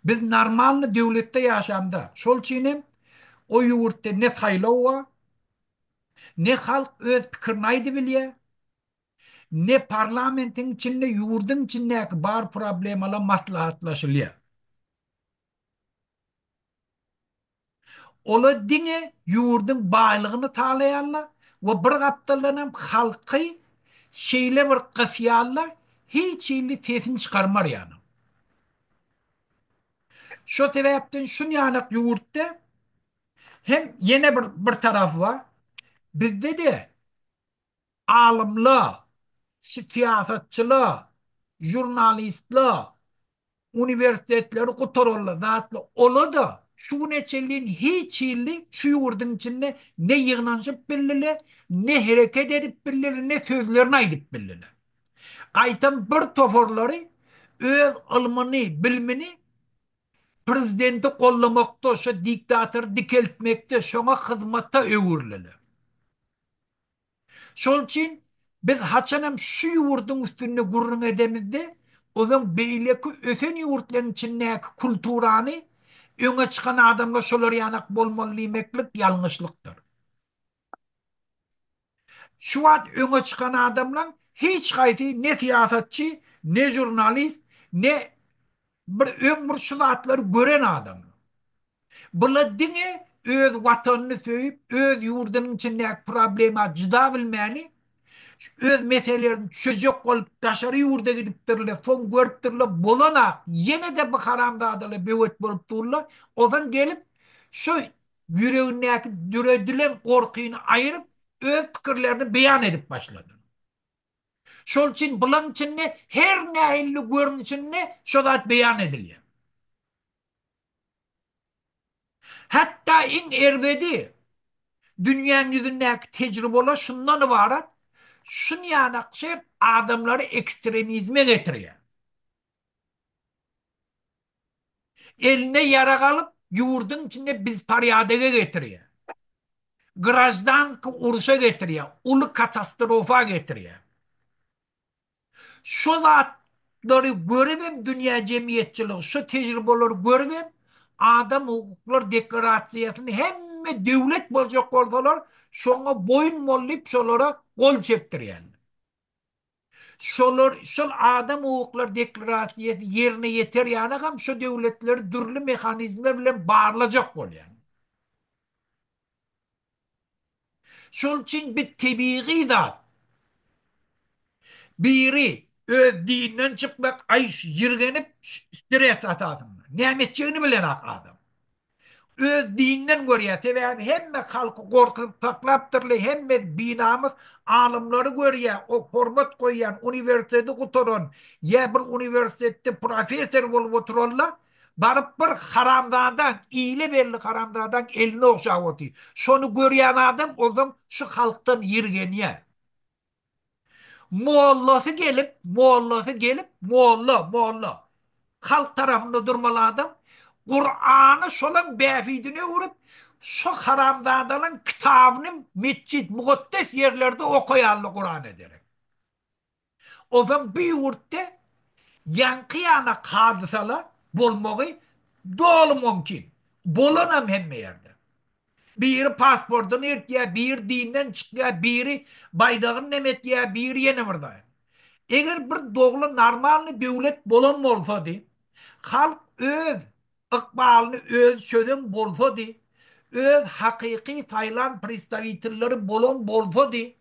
Biz normalny döwletde ýaşamda, şol üçin hem o ýurtda ne saýlaw bar, ne halk öz pikirini aýdybilýär, ne parlamentiň içinde ýurduň içindäki bar problemalar maslahatlaşylýar. Olar diňe ýurduň baýlygyny talaýarlar we bir gapdaldan hem halky şeýle bir gysýarlar, hiç hili sesini çykarmarýarlar. Şo sebäpden şunýalak ýurtda hem ýene bir bir tarapy bar. Bizde-de alymlar, syýasatçylar, žurnalistler, uniwersitetleri gutaranlar, zatlar, olar-da şu güne çenli hiç hili şu ýurduň içinde ne ýygnanyşyp bildiler, ne hereket edip bildiler, ne sözlerini aýdyp bildiler. Gaýtam bir toparlary öz ylmyny, bilimini prezidenti gollamakda, şu diktatory dikeltmekde, şoňa hyzmata öwürdiler. Şol üçin biz haçanam şu ýurduň üstünde gürrüň edemizde, ozaň beýleki ösen ýurtlaryň içindäki kulturany öňe çykan adamlar şolar ýanak bolmaly diýmeklik ýalňyşlykdyr. Şu wagt öňe çykan adamlaň hiç haýsy ne syýasatçy, ne žurnalist, ne bir öň bir şu zatlary gören adamlar. Bular diňe öz watanyny söýüp, öz ýurdunyň içindäki problema jyda bilmäni, öz meselelerini çözjek bolup daşary ýurda gidipdirler, soň görüpdirler, bolanak, ýene-de bu haramzadalar böwet bolup durlar, ozan gelip şu ýüregindäki döredilen gorkyny aýryp, öz pikirlerini beýan edip başlady. Şol üçin bulaň içinde her nähilli görnüşinde şo zat beýan edilýär. Hatda iň erbedi dünýäň ýüzündäki tejribeler şundan ybarat, şunýanak şert adamlary ekstremizme getirýär. Eline ýarag alyp, ýurduň içinde bizporýadoga getirýär. Graždanski urşa getirýär, uly katastrofa getirýär. Şo zatlary görübem dünýä jemgyýetçiligi, şo tejribeleri görübem adam hukuklar deklarasiýasyny hemme döwlet boljak bolsalar, şoňa boýun bol diýip şolara gol çekdirýärler. Şolar şol adam hukuklar deklarasiýasy ýerine ýeter ýalagam şo döwletleri dürli mehanizmler bilen barlajak bolýar. Şol üçin bir tebigy zat. Biri öz dininden çykmak, aý ýirgenip stres atasynda. Näme etjegini bilenak adam. Öz dininden görýär. Sebäbi hemme halky gorkuzyp saklapdyrlar, hemme binamys alymlary görýär, o hormat goýýan, uniwersiteti gutaran ýa bir uniwersitetde professor bolup oturanlar Baryp bir haramzadaň, ile belli haramzadaň elini ogşap otyr. Şony görýän adam onsoň şu halkdan ýirgenýär. Mollasy gelip, mollasy gelip, molla, molla, halk tarapynda durmaly adam, Kurany şolaň bähbidine öwrüp, şo haramzadalaň kitabyny metjit, mukaddes ýerlerde okaýarlar Kurana derek. Ozal bu ýurtda ýaňky ýanak hadysalar bolmagy doly mümkin. Bolanam hemme ýerde. Biri pasportyny ýyrtýar, biri dinden çykýar, biri baýdagyny neme etýär, biri ýene bir zat. Eger bir dogly normalny döwlet bolan bolsady, halk öz ykbalyny özi çözen bolsady, öz hakyky saýlan predstawitelleri bolan bolsady,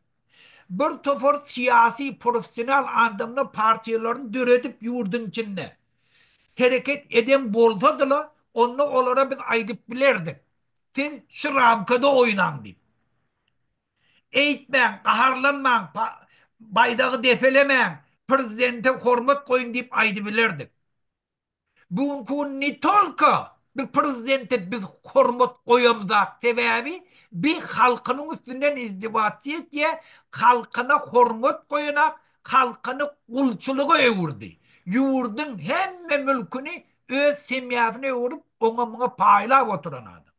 bir topar syýasy professional adamlar partiýalaryny döredip ýurduň içinde hereket eden bolsadylar, onda olara biz aýdyp bilerdik, siz şu ramkada oýnaň diýip. Eýtmäň, gaharlanmaň, baýdagy depelemäň, prezidente hormat goýuň diýip aýdybilerdik. Bu günki gün ne tolko bi prezidente biz hormat goýamzak sebäbi bi halkynyň üstünden izdiwatsiýa etýä halkyna hormat goýanak halkyny gulçulyga öwürdi ýurduň hemme mülküni öz semýasyna öwürip oňa muňa paýlap oturan adam.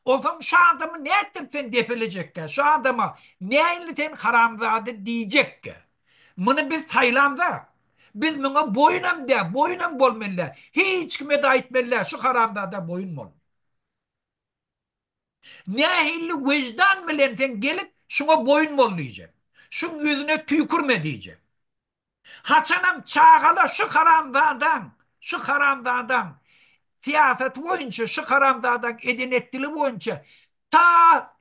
Onsoň şu adamy nätdirip sen depelejekkä, şu adama nähili sen haramzada diýjekkä? Muny biz saýlamzak. Biz muňa boýunam däl, boýunam bolmaly däl. Hiç kime-de aýtmaly däl, şu haramzada boýun bol. Nähili wyždan bilen sen gelip şuňa boýun bol diýjek. Şuň ýüzüne tüýkürme diýjek. Haçanam çagalar şu haramzadaň, şu haramzadaň syýasaty boýunça, şu haramzadaň eden-etdiligi boýunça ta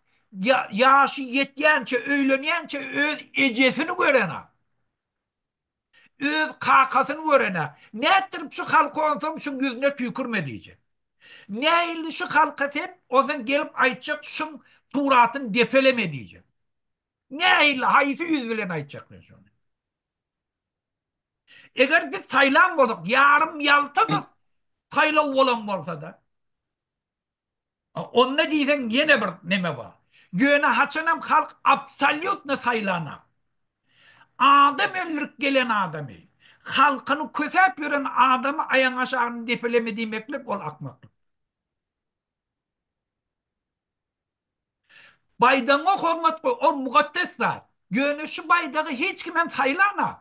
ýaşy ýetýänçä, öýlenýänçä öz ejesini görenak. Öz kakasyny görenak. Nätdirip şu halka onsoň şuň ýüzüne tüýkürme diýjek. Nähili şu halka sen onsoň gelip aýtjak şuň suratyny depeleme diýjek. Nähili, haýsy ýüz bilen aýtjak sen şony? Eger biz saýlan bolsak, ýarym ýalta-da saýlaw bolan bolsa-da, onda diýseň ýene bir neme bar. Ýöne haçanam halk absolýutno saýlanak. Adam öldürip gelen adamy, halkyny kösäp ýören adamy aýagyň aşagyny depeleme diýmeklik ol akmaklyk. Baýdagyňa hormat goý, ol mukaddes zat. Ýöne şu baýdagy hiç kimem saýlanak.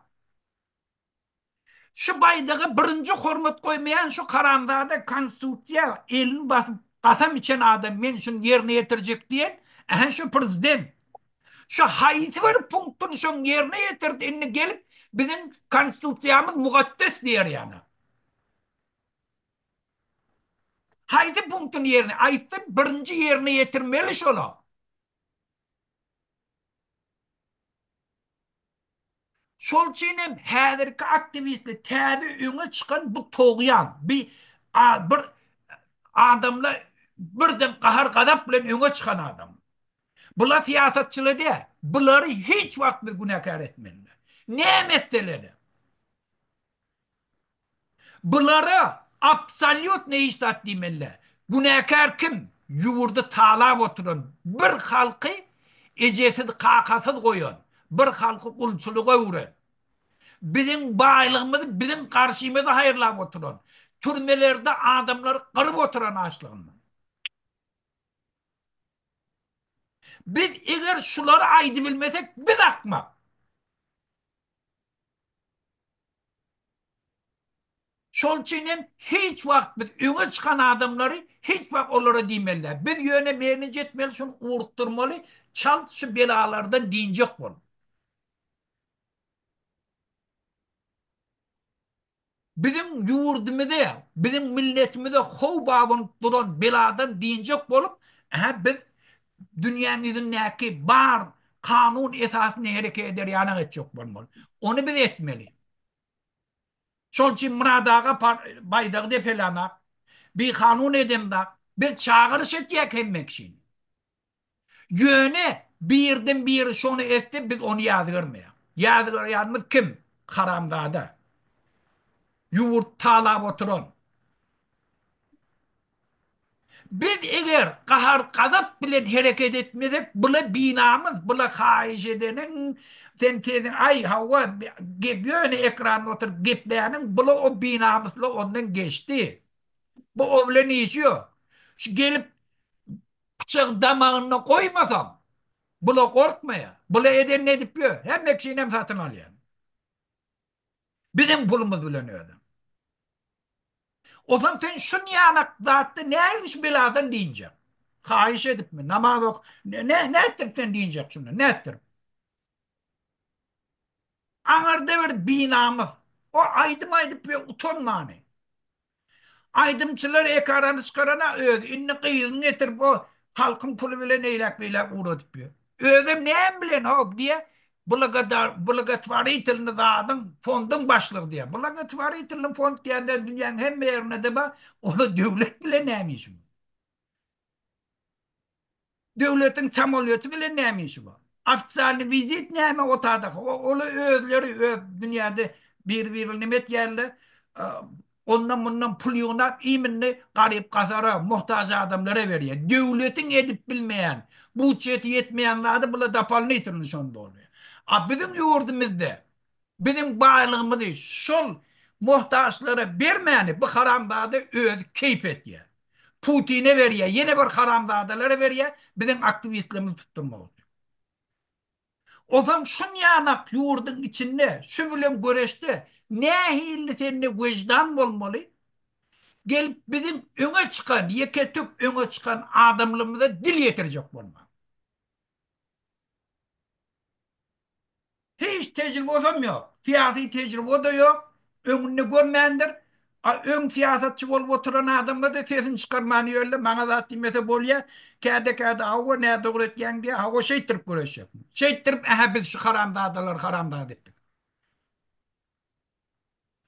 Şu baýdaga birinji hormat goýmaýan şu haramzada konstitusiýa elini basyp kasam içen adam men şuny ýerine ýetirjek diýen ähä şu prezident. Şu haýsy bir punktyny şoň ýerine ýetirdi indi gelip biziň konstitusiýamyz mukaddes diýer ýaly. Haýsy punktyny ýerine aýtsyn birinji ýerine ýetirmeli şola. Şol üçin hem häzirki aktiwistler täze öňe çykan bu togýan, bi bir adamlar birden gahar gazap bilen öňe çykan adam. Bular syýasatçylar däl. Bulary hiç wagt biz günäkär etmeli. Näme etseler-de. Bulara absolýutno hiç zat diýmeliler. Günäkär kim? Ýurdy talap oturan, bir halky ejesiz kakasyz goýan, bir halky gulçulyga öwren. Biziň baýlygymyzy biziň garşymyza haýyrlap oturan, türmelerde adamlary gyryp oturan açlygyndan. Biz eger şulary aýdybilmesek biz akmak. Şol üçin hem hiç wagt biz öňe çykan adamlary hiç wagt olara diýmeli däl. Biz ýöne menej etmeli şuny urukdyrmaly çalt şu belalardan dynjak bolup. Biziň ýurdumyza, biziň milletimize howp abanyp duran beladan dynjak bolup, ähä biz dünýäň ýüzündäki bar kanun esasynda hereket eder ýanak etjek bolmaly. Ony biz etmeli. Şol üçin Myrat aga baýdagy depelänak, bikanun edemzak, biz çagyryş etýäk hemme kişini. Ýöne birden biri şony etse biz ony ýazgarmaýak. Ýazgarýanymyz kim? Haramzada. Ýurt talap oturan. Biz eger gahar gazap bilen hereket etmesek bula binamyz bula haýyş edeniň sen sesiň aý hawa gep ýöne ekranda oturyp gepläniň bula o binamysly ondan geçdi. Bu o bilen işi ýok. Şu gelip pyçagy damagynda goýmasaň bula gorkmaýar. Bula edenini edip ýör. Hemme kişinem satyn alýar. Biziň pulumyz bilen özem. Ozan sen şunýanak zatda nähili şu beladan dynjak? Haýyş edipmi? Namaz ok ne ne nätdirip sen dynjak şundan? Nätdirip? Aňyrda bir binamys. O aýdym aýdyp we utanmany. Aýdymçylar ekarany çykarana özi indi gyzyny getirip o halkyň puly bilen eýläk beýläk ugradyp ýör. Özem näme bilen how diýä blagotworitelny zadyň fonduň başlygy diýä. Blagotworitelny fond diýende dünýäň hemme ýerinde-de bar. Ola döwlet bilen näme işi bar? Döwletiň samolýoty bilen näme işi bar? Ofitsialnyý wizit näme o tada? Ola özleri öz dünýäde bir-biri neme etýärler? Ondan mundan pul ýygnap iminni garyp gasara, muhtaç adamlara berýär. Döwletiň edip bilmeýän, budjeti ýetmeýän zady bula dopolnitelny şonda bolýar. A biziň ýurdumyzda biziň baýlygymyzy şol muhtaçlara bermäni bu haramzada özi keýp etýär. Putine berýär, ýene bir haramzadalara berýär, biziň aktiwistlerimizi tutdurmak üçin. Onsoň şunýanak ýurduň içinde şu bilen göreşde nähili sende weždan bolmaly? Gelip biziň öňe çykan, ýeke-tük öňe çykan adamlarymyza dil ýetirjek bolma. Hiç tejribosam ýok. Syýasy tejribe-de ýok. Öňünde görmändir. A öň syýasatçy bolup oturan adamlar-da sesini çykarman ýörler. Maňa zat diýmese bolýa. Käde-käde hawa nädogry etýäň diýýär. Hawa şeýtdirip göreşjek. Şeýtdirip ähä biz şu haramzadalary haramzada etdik.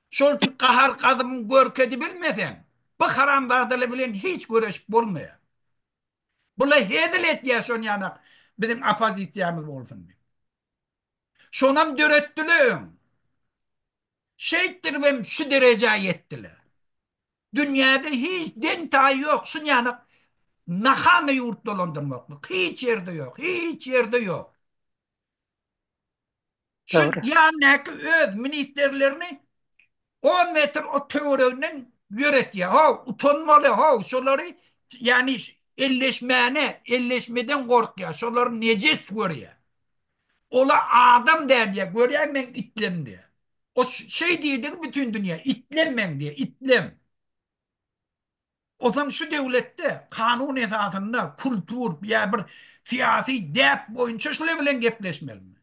Şol üçin gahar-gazabyňy görkezibilmeseň, bu haramzadalar bilen hiç göreşip bolmaýar. Bular hezil etýär şon ýanak biziň oppozisiýamyz bolsun diýip. Şonam döretdiler öň. Şeýtdiribem şu derejä ýetdiler. Dünýäde hiç deň taýy ýok şun ýanak nahana ýurt dolandyrmaklyk. Hiç ýerde ýok. Hiç ýerde ýok. Şu ýandaky öz ministrlerini 10 metr o töwereginden ýöretýär. How, utanmaly, how, şolary ýani elleşmäne, elleşmeden gorkýar. Şolary nejes görýär. Ola adam däl diýýär, görýäň meň itlem diýýär. O şeý diýdigi bütin dünýä itlem meň diýýär, itlem. Osaň şu döwletde kanun esasynda kultur ýa bir syýasy däp boýunça şular bilen gepleşmelimi?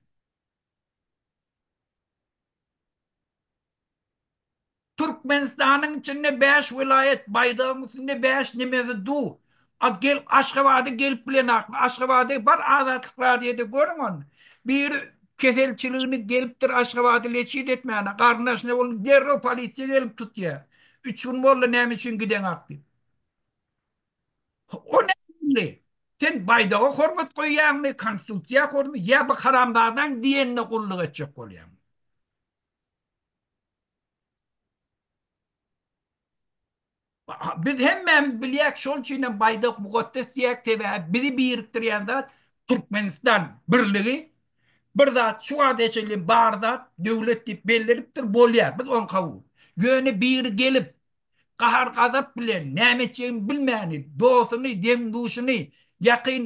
Türkmenistanyň içinde 5 welaýat baýdagyň üstünde 5 nemesi dur. A gel Aşgabada gelip bilenakmy? Aşgabada bar Azatlyk radioda görüň ony. Biri keselçiligini gelipdir Aşgabada leçit etmäne. Garyndaşyna bolun derrew polisiýa gelip tutýar. 3 gün boldy näme üçin gideňak diýip. O nähili? Sen baýdaga hormat goýýaňmy, konstitusiýa hormat, ýa bu haramzadaň diýenine gulluk etjek bolýaňmy? Biz hemmämiz bilýäk, şol üçin hem baýdak mukaddes diýýäk, sebäbi bizi birikdirýän zat Türkmenistan birligi. Bir zat şu wagta çenli bar zat döwlet diýip bellenipdir, bolýar, biz ony kabul. Ýöne biri gelip, gahar-gazap bilen näme etjegini bilmäni, dostuny, deň-duşuny, ýakyn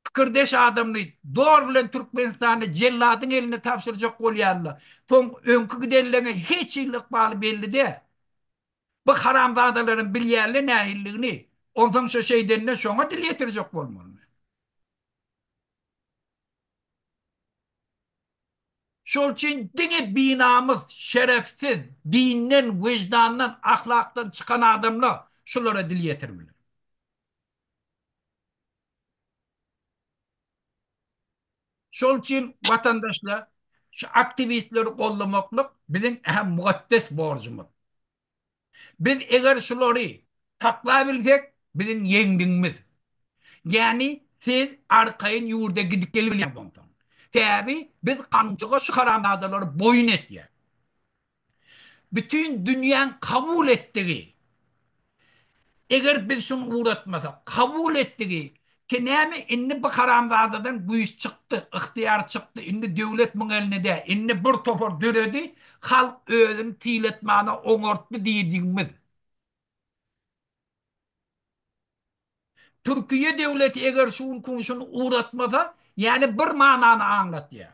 pikirdeş adamyny zor bilen Türkmenistany jelladyň eline tabşyrjak bolýarlar. Soň öňki gidenleňe hiç hili ykbaly belli däl. Bu haramzadalaram bilýärler nähililigini. Onsoň şo şeýdende şoňa dil ýetirjek bolmalymy? Şol üçin diňe binamys, şerefsiz, dinden, wyždandan, ahlakdan çykan adamlar şulara dil ýetirmeli. Şol üçin watandaşlar şu aktiwistleri goldamaklyk biziň hem mukaddes borjumyz. Biz eger şulary saklabilsek biziň ýeňdigimiz. Ýagny siz arkaýyn ýurda gidip gelibilýäňiz onsoň. Sebäbi biz kanunçyga şu haramzadalary boýun etýäs. Bütin dünýäň kabul etdigi, eger biz şuny ugratmasak, kabul etdigi ki näme indi bu haramzadadan güýç çykdy, ygtyýar çykdy, indi döwlet muň elinde däl, indi bir topar döredi, halk özüni sylatmana oňartdy diýdigimiz. Türkiýe döwleti eger şu günki şuny ugratmasa, ýagny bir manany aňlatýar.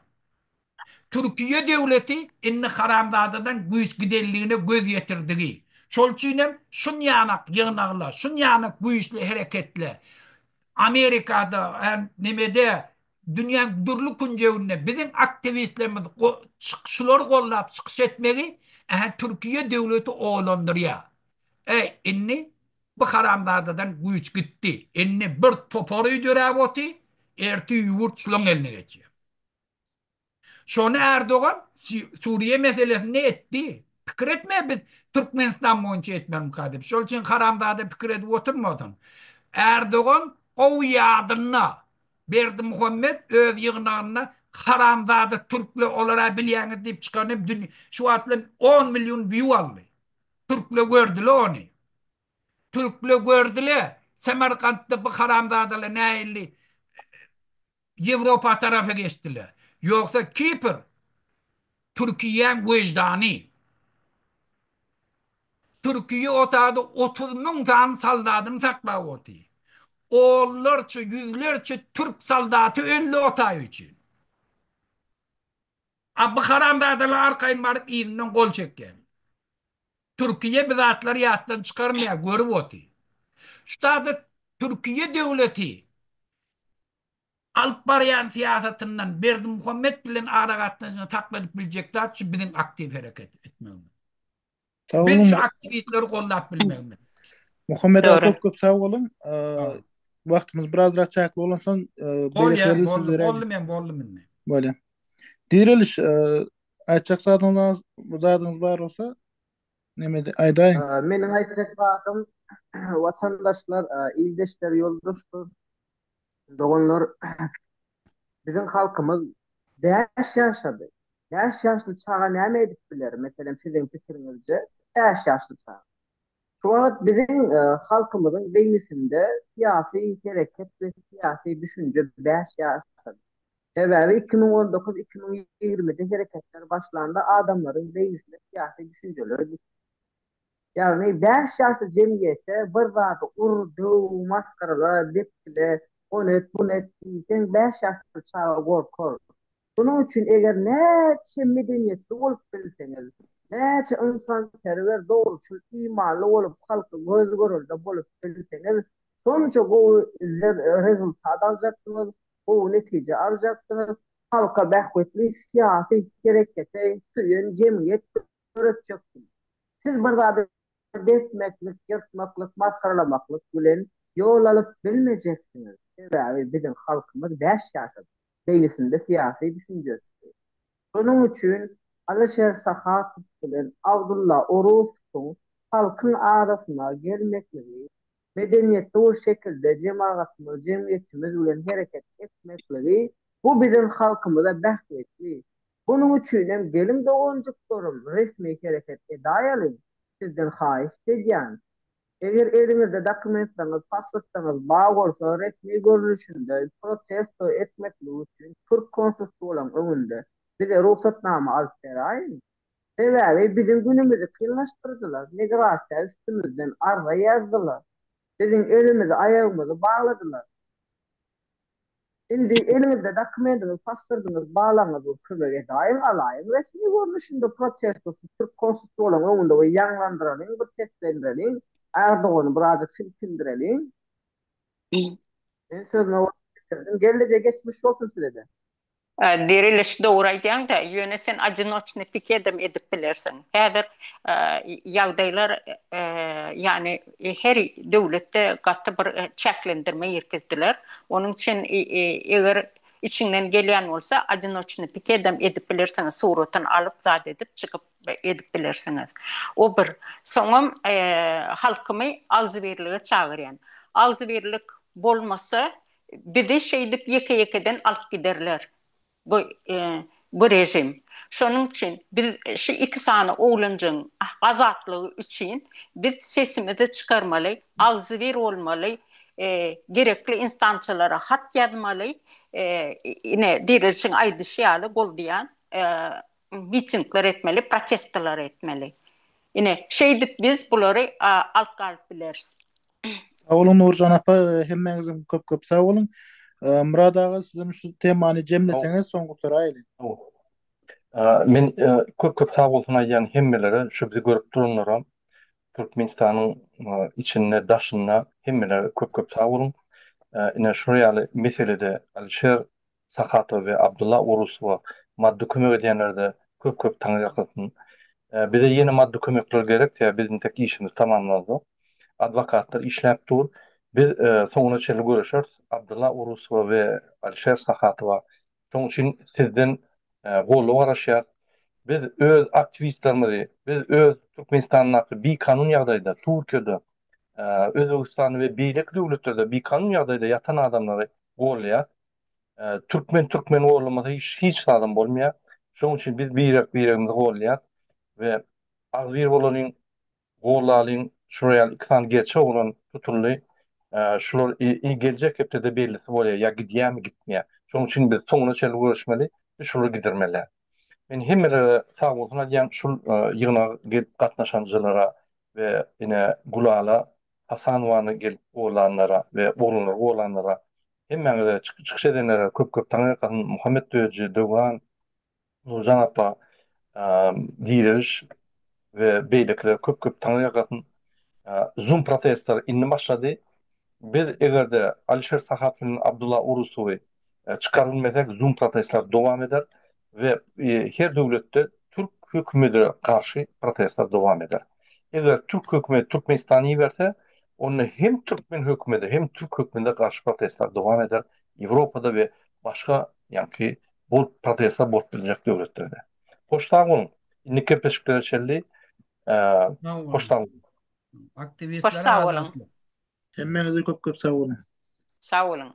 Türkiýe döwleti indi haramzadadan güýç gidenligine göz ýetirdigi. Şol üçin hem şunýanak ýygnagla, şunýanak güýçli hereketle Amerikada, hem nemede, dünýäň dürli künjeginde biziň aktiwistlerimiz şulary gollap çykyş etmegi, ähä Türkiýe döwleti oýlandyrýar. Eý, indi bu haramzadadan güýç gitdi. Indi bir topary döräp oty, ertir ýurt şulaň eline geçýär. Şony Erdogan Suriýe meselesinde etdi. Pikir etme biz Türkmenistan boýunça etmemika diýip. Şol üçin haramzada pikir edip oturmasyn. Erdogan gowy ýadynda. Berdimuhammet öz ýygnagynda haramzada türkler olara bilýäňiz diýip çykany şu wagt bilen 10 million view aldy. Türkler gördüler ony. Türkler gördüler Semerkantda bu haramzadalar nähili Ýewropa tarapa geçdiler. Ýogsa Kipr Türkiýäň wejdany. Türkiýe otady 30 müň sany soldadyny saklap otyr. Onlarça, ýüzlerçe türk soldaty öldi o taý üçin. A bu haramzadalar arkaýyn baryp yzyndan gol çekýär. Türkiýe bu zatlary ýatdan çykarmaýar, görüp otyr. Şu zady Türkiýe döwleti alyp barýan syýasatyndan Berdimuhamet bilen aragatnaşygyny sakladyp biljek zat şu biziň aktiw hereket etmegimiz. Sag Biz boluň. şu aktiwistleri goldap bilmegimiz. Muhammet aga Dogry. köp köp sag boluň. Wagtymyz birazrak çäkli bolansoň, Bolýar, beýlekilerden söz boldy, beräýiň. boldy men boldum indi. Bolýar. Direliş, aýtjak zadyňyz zadyňyz bar bolsa, neme aýdaýyň. Meniň aýtjak zadym, watandaşlar, ildeşler, ýoldaşlar, doganlar, biziň halkymyz bäş ýaşady. Bäş ýaşly çaga näme edip biler? Meselem, siziň pikiriňizce, bäş ýaşly çaga. Şu wagt biziň halkymyzyň beýnisinde syýasy hereket we syýasy düşünje bäş ýaşady. Sebäbi 2019, 2020-de hereketler başlanda adamlaryň beýnisinde syýasy düşünjeler gitdi. Ýagny bäş ýaşly jemgyýete bir zady ur, döw, masgarala, depgile, ony et, buny et diýseň bäş ýaşly çaga gorkar. Şonuň üçin eger näçe medeniýetli bolup bilseňiz, näçe ynsanperwer, dogruçyl, imanly bolup halka göz-görelde bolup bilseňiz, şonça gowy rezultat aljaksyňyz, gowy netije aljaksyňyz, halka bähbitli syýasy herekete söýen jemgyýet döretjeksiňiz. Siz bir zady depmeklik, ýyrtmaklyk, masgaralamaklyk bilen ýol alyp bilmejeksiňiz. Sebäbi biziň halkymyz bäş ýaşady. Beýnisinde syýasy düşünjesi. Şonuň üçin Alyşer Sahatow bilen Abdulla Orusowyň halkyň arasyna gelmekligi, medeniýetli bir şekilde jemagatymyz, jemgyýetimiz bilen hereket etmekligi bu biziň halkymyza bähbitli. Bunuň üçinem geliň doganjyklarym resmi hereket edaýalyň, sizden haýyşt edýän. Eger eliňizde dokumentleriňiz, pasportlaryňyz bar bolsa resmi görnüşinde protesto etmeklik üçin türk konsulstwolaryň öňünde bize rugsatnama alyp beräýiň. Sebäbi biziň günümizi kynlaşdyrdylar, migrasiýa üstümizden arza ýazdylar. Biziň elimizi aýagymyzy bagladylar. Indi eliňizde dokumendiňiz, pasportyňyz, balaňyz bolup kömek edaýiň, alaýyň resmi görnüşinde protesto şu türk konsulstwolaryň öňünde we ýaňlandyralyň, bir seslendireliň, Erdogany birazjyk silkindireliň. Men sözüme wagt ýitirdim. Gelneje geçmiş bolsun sizede. Diriliş dogry aýdýaňda, ýöne sen odinoçnyý pikedem edip bilersiň. Häzir ýagdaýlar ýagny her döwletde gaty bir çäklendirme girkizdiler. Onuň üçin eger içiňden gelýän bolsa odinoçnyý pikedem edip bilersiňiz, suratyny alyp zat edip çykyp edip bilersiňiz. O bir. Soňam halkymy agzybirlige çagyrýan. Agzybirlik bolmasa Bizi şeýdip ýeke-ýekeden alyp giderler bu bu režim. Şonuň üçin biz şu iki sany oglanjygyň azatlygy üçin biz sesimizi çykarmaly, agzybir bolmaly, gerekli instansiýalara hat ýazmaly, ine Dirilişiň aýdyşy ýaly goldaýan mitingler etmeli, protestler etmeli. Ine şeýdip biz bulary alyp galyp bileris. Sag boluň Nurjan apa, hemmäňiziň köp köp sag boluň. Myrat aga sizem şu temany jemleseňiz soň gutaraýly. Men köp köp sag bolsun aýdýan hemmelere şu bizi görüp duranlara Türkmenistanyň içinde daşynda hemmelere köp köp sag boluň. Ine şular ýaly meselede Alişer Sahatowa we Abdulla Urusowa maddy kömek edýänlere-de köp-köp taňry ýalkasyn. Bize ýene maddy kömekler gerek, sebäbi biz intek işimizi tamamlanzok. Adwokatlar işläp dur. Biz soňuna çenli göreşeris Abdulla Urusowa we Alişer Sahatowa. Şonuň üçin sizden goldaw garaşýarys. Biz öz aktiwistlerimizi, biz öz Türkmenistandaky bikanun ýagdaýda Türkiýede, Özbegistanda we beýleki döwletlerde bikanun ýagdaýda ýatan adamlary goldaýarys. Türkmen türkmeni gollamasa hiç hiç zadam bolmaýar. Şonuň üçin biz birek biregimizi goldaýarys we agzybir bolalyň, goldalyň. Şular ýaly iki sany gerçek oglan tutuldy. Şular geljek hepdede bellisi bolýar, ýa gidýärmi, gitmeýär. Şonuň üçin biz soňuna çenli göreşmeli we şulary gidirmeli. Men hemmelere sag bolsun aýdýan şul ýygnaga gelip gatnaşanjylara we ine Gülala Hasanowany gelip gollanlara we oglanlary gollanlara hemmäňize çykyş edenlere köp köp taňryýalkasyn Muhammet Döji, Döwran, Nurjan apa, Direliş we beýlekilere köp köp taňryýalkasyn. Zoom protestler indi başlady. Biz egerde Alişer Sahatow bilen Abdulla Urusowy çykaryp bilmesek Zoom protestler dowam eder we her döwletde türk hökümedine garşy protestler dowam eder. Eger türk hökümeti Türkmenistany iberse, onda hem türkmen hökümedi hem türk hökümedine garşy protestler dowam eder Ýewropada we başga ýaňky bolup protestler bolup biljek döwletlerde. Hoş sag boluň. Indiki gepleşiklere çenli hoş sag boluň. Hoş Aktiwistlere sag boluň. azatlyk. Hemmäňize köp köp sag boluň. Sag boluň.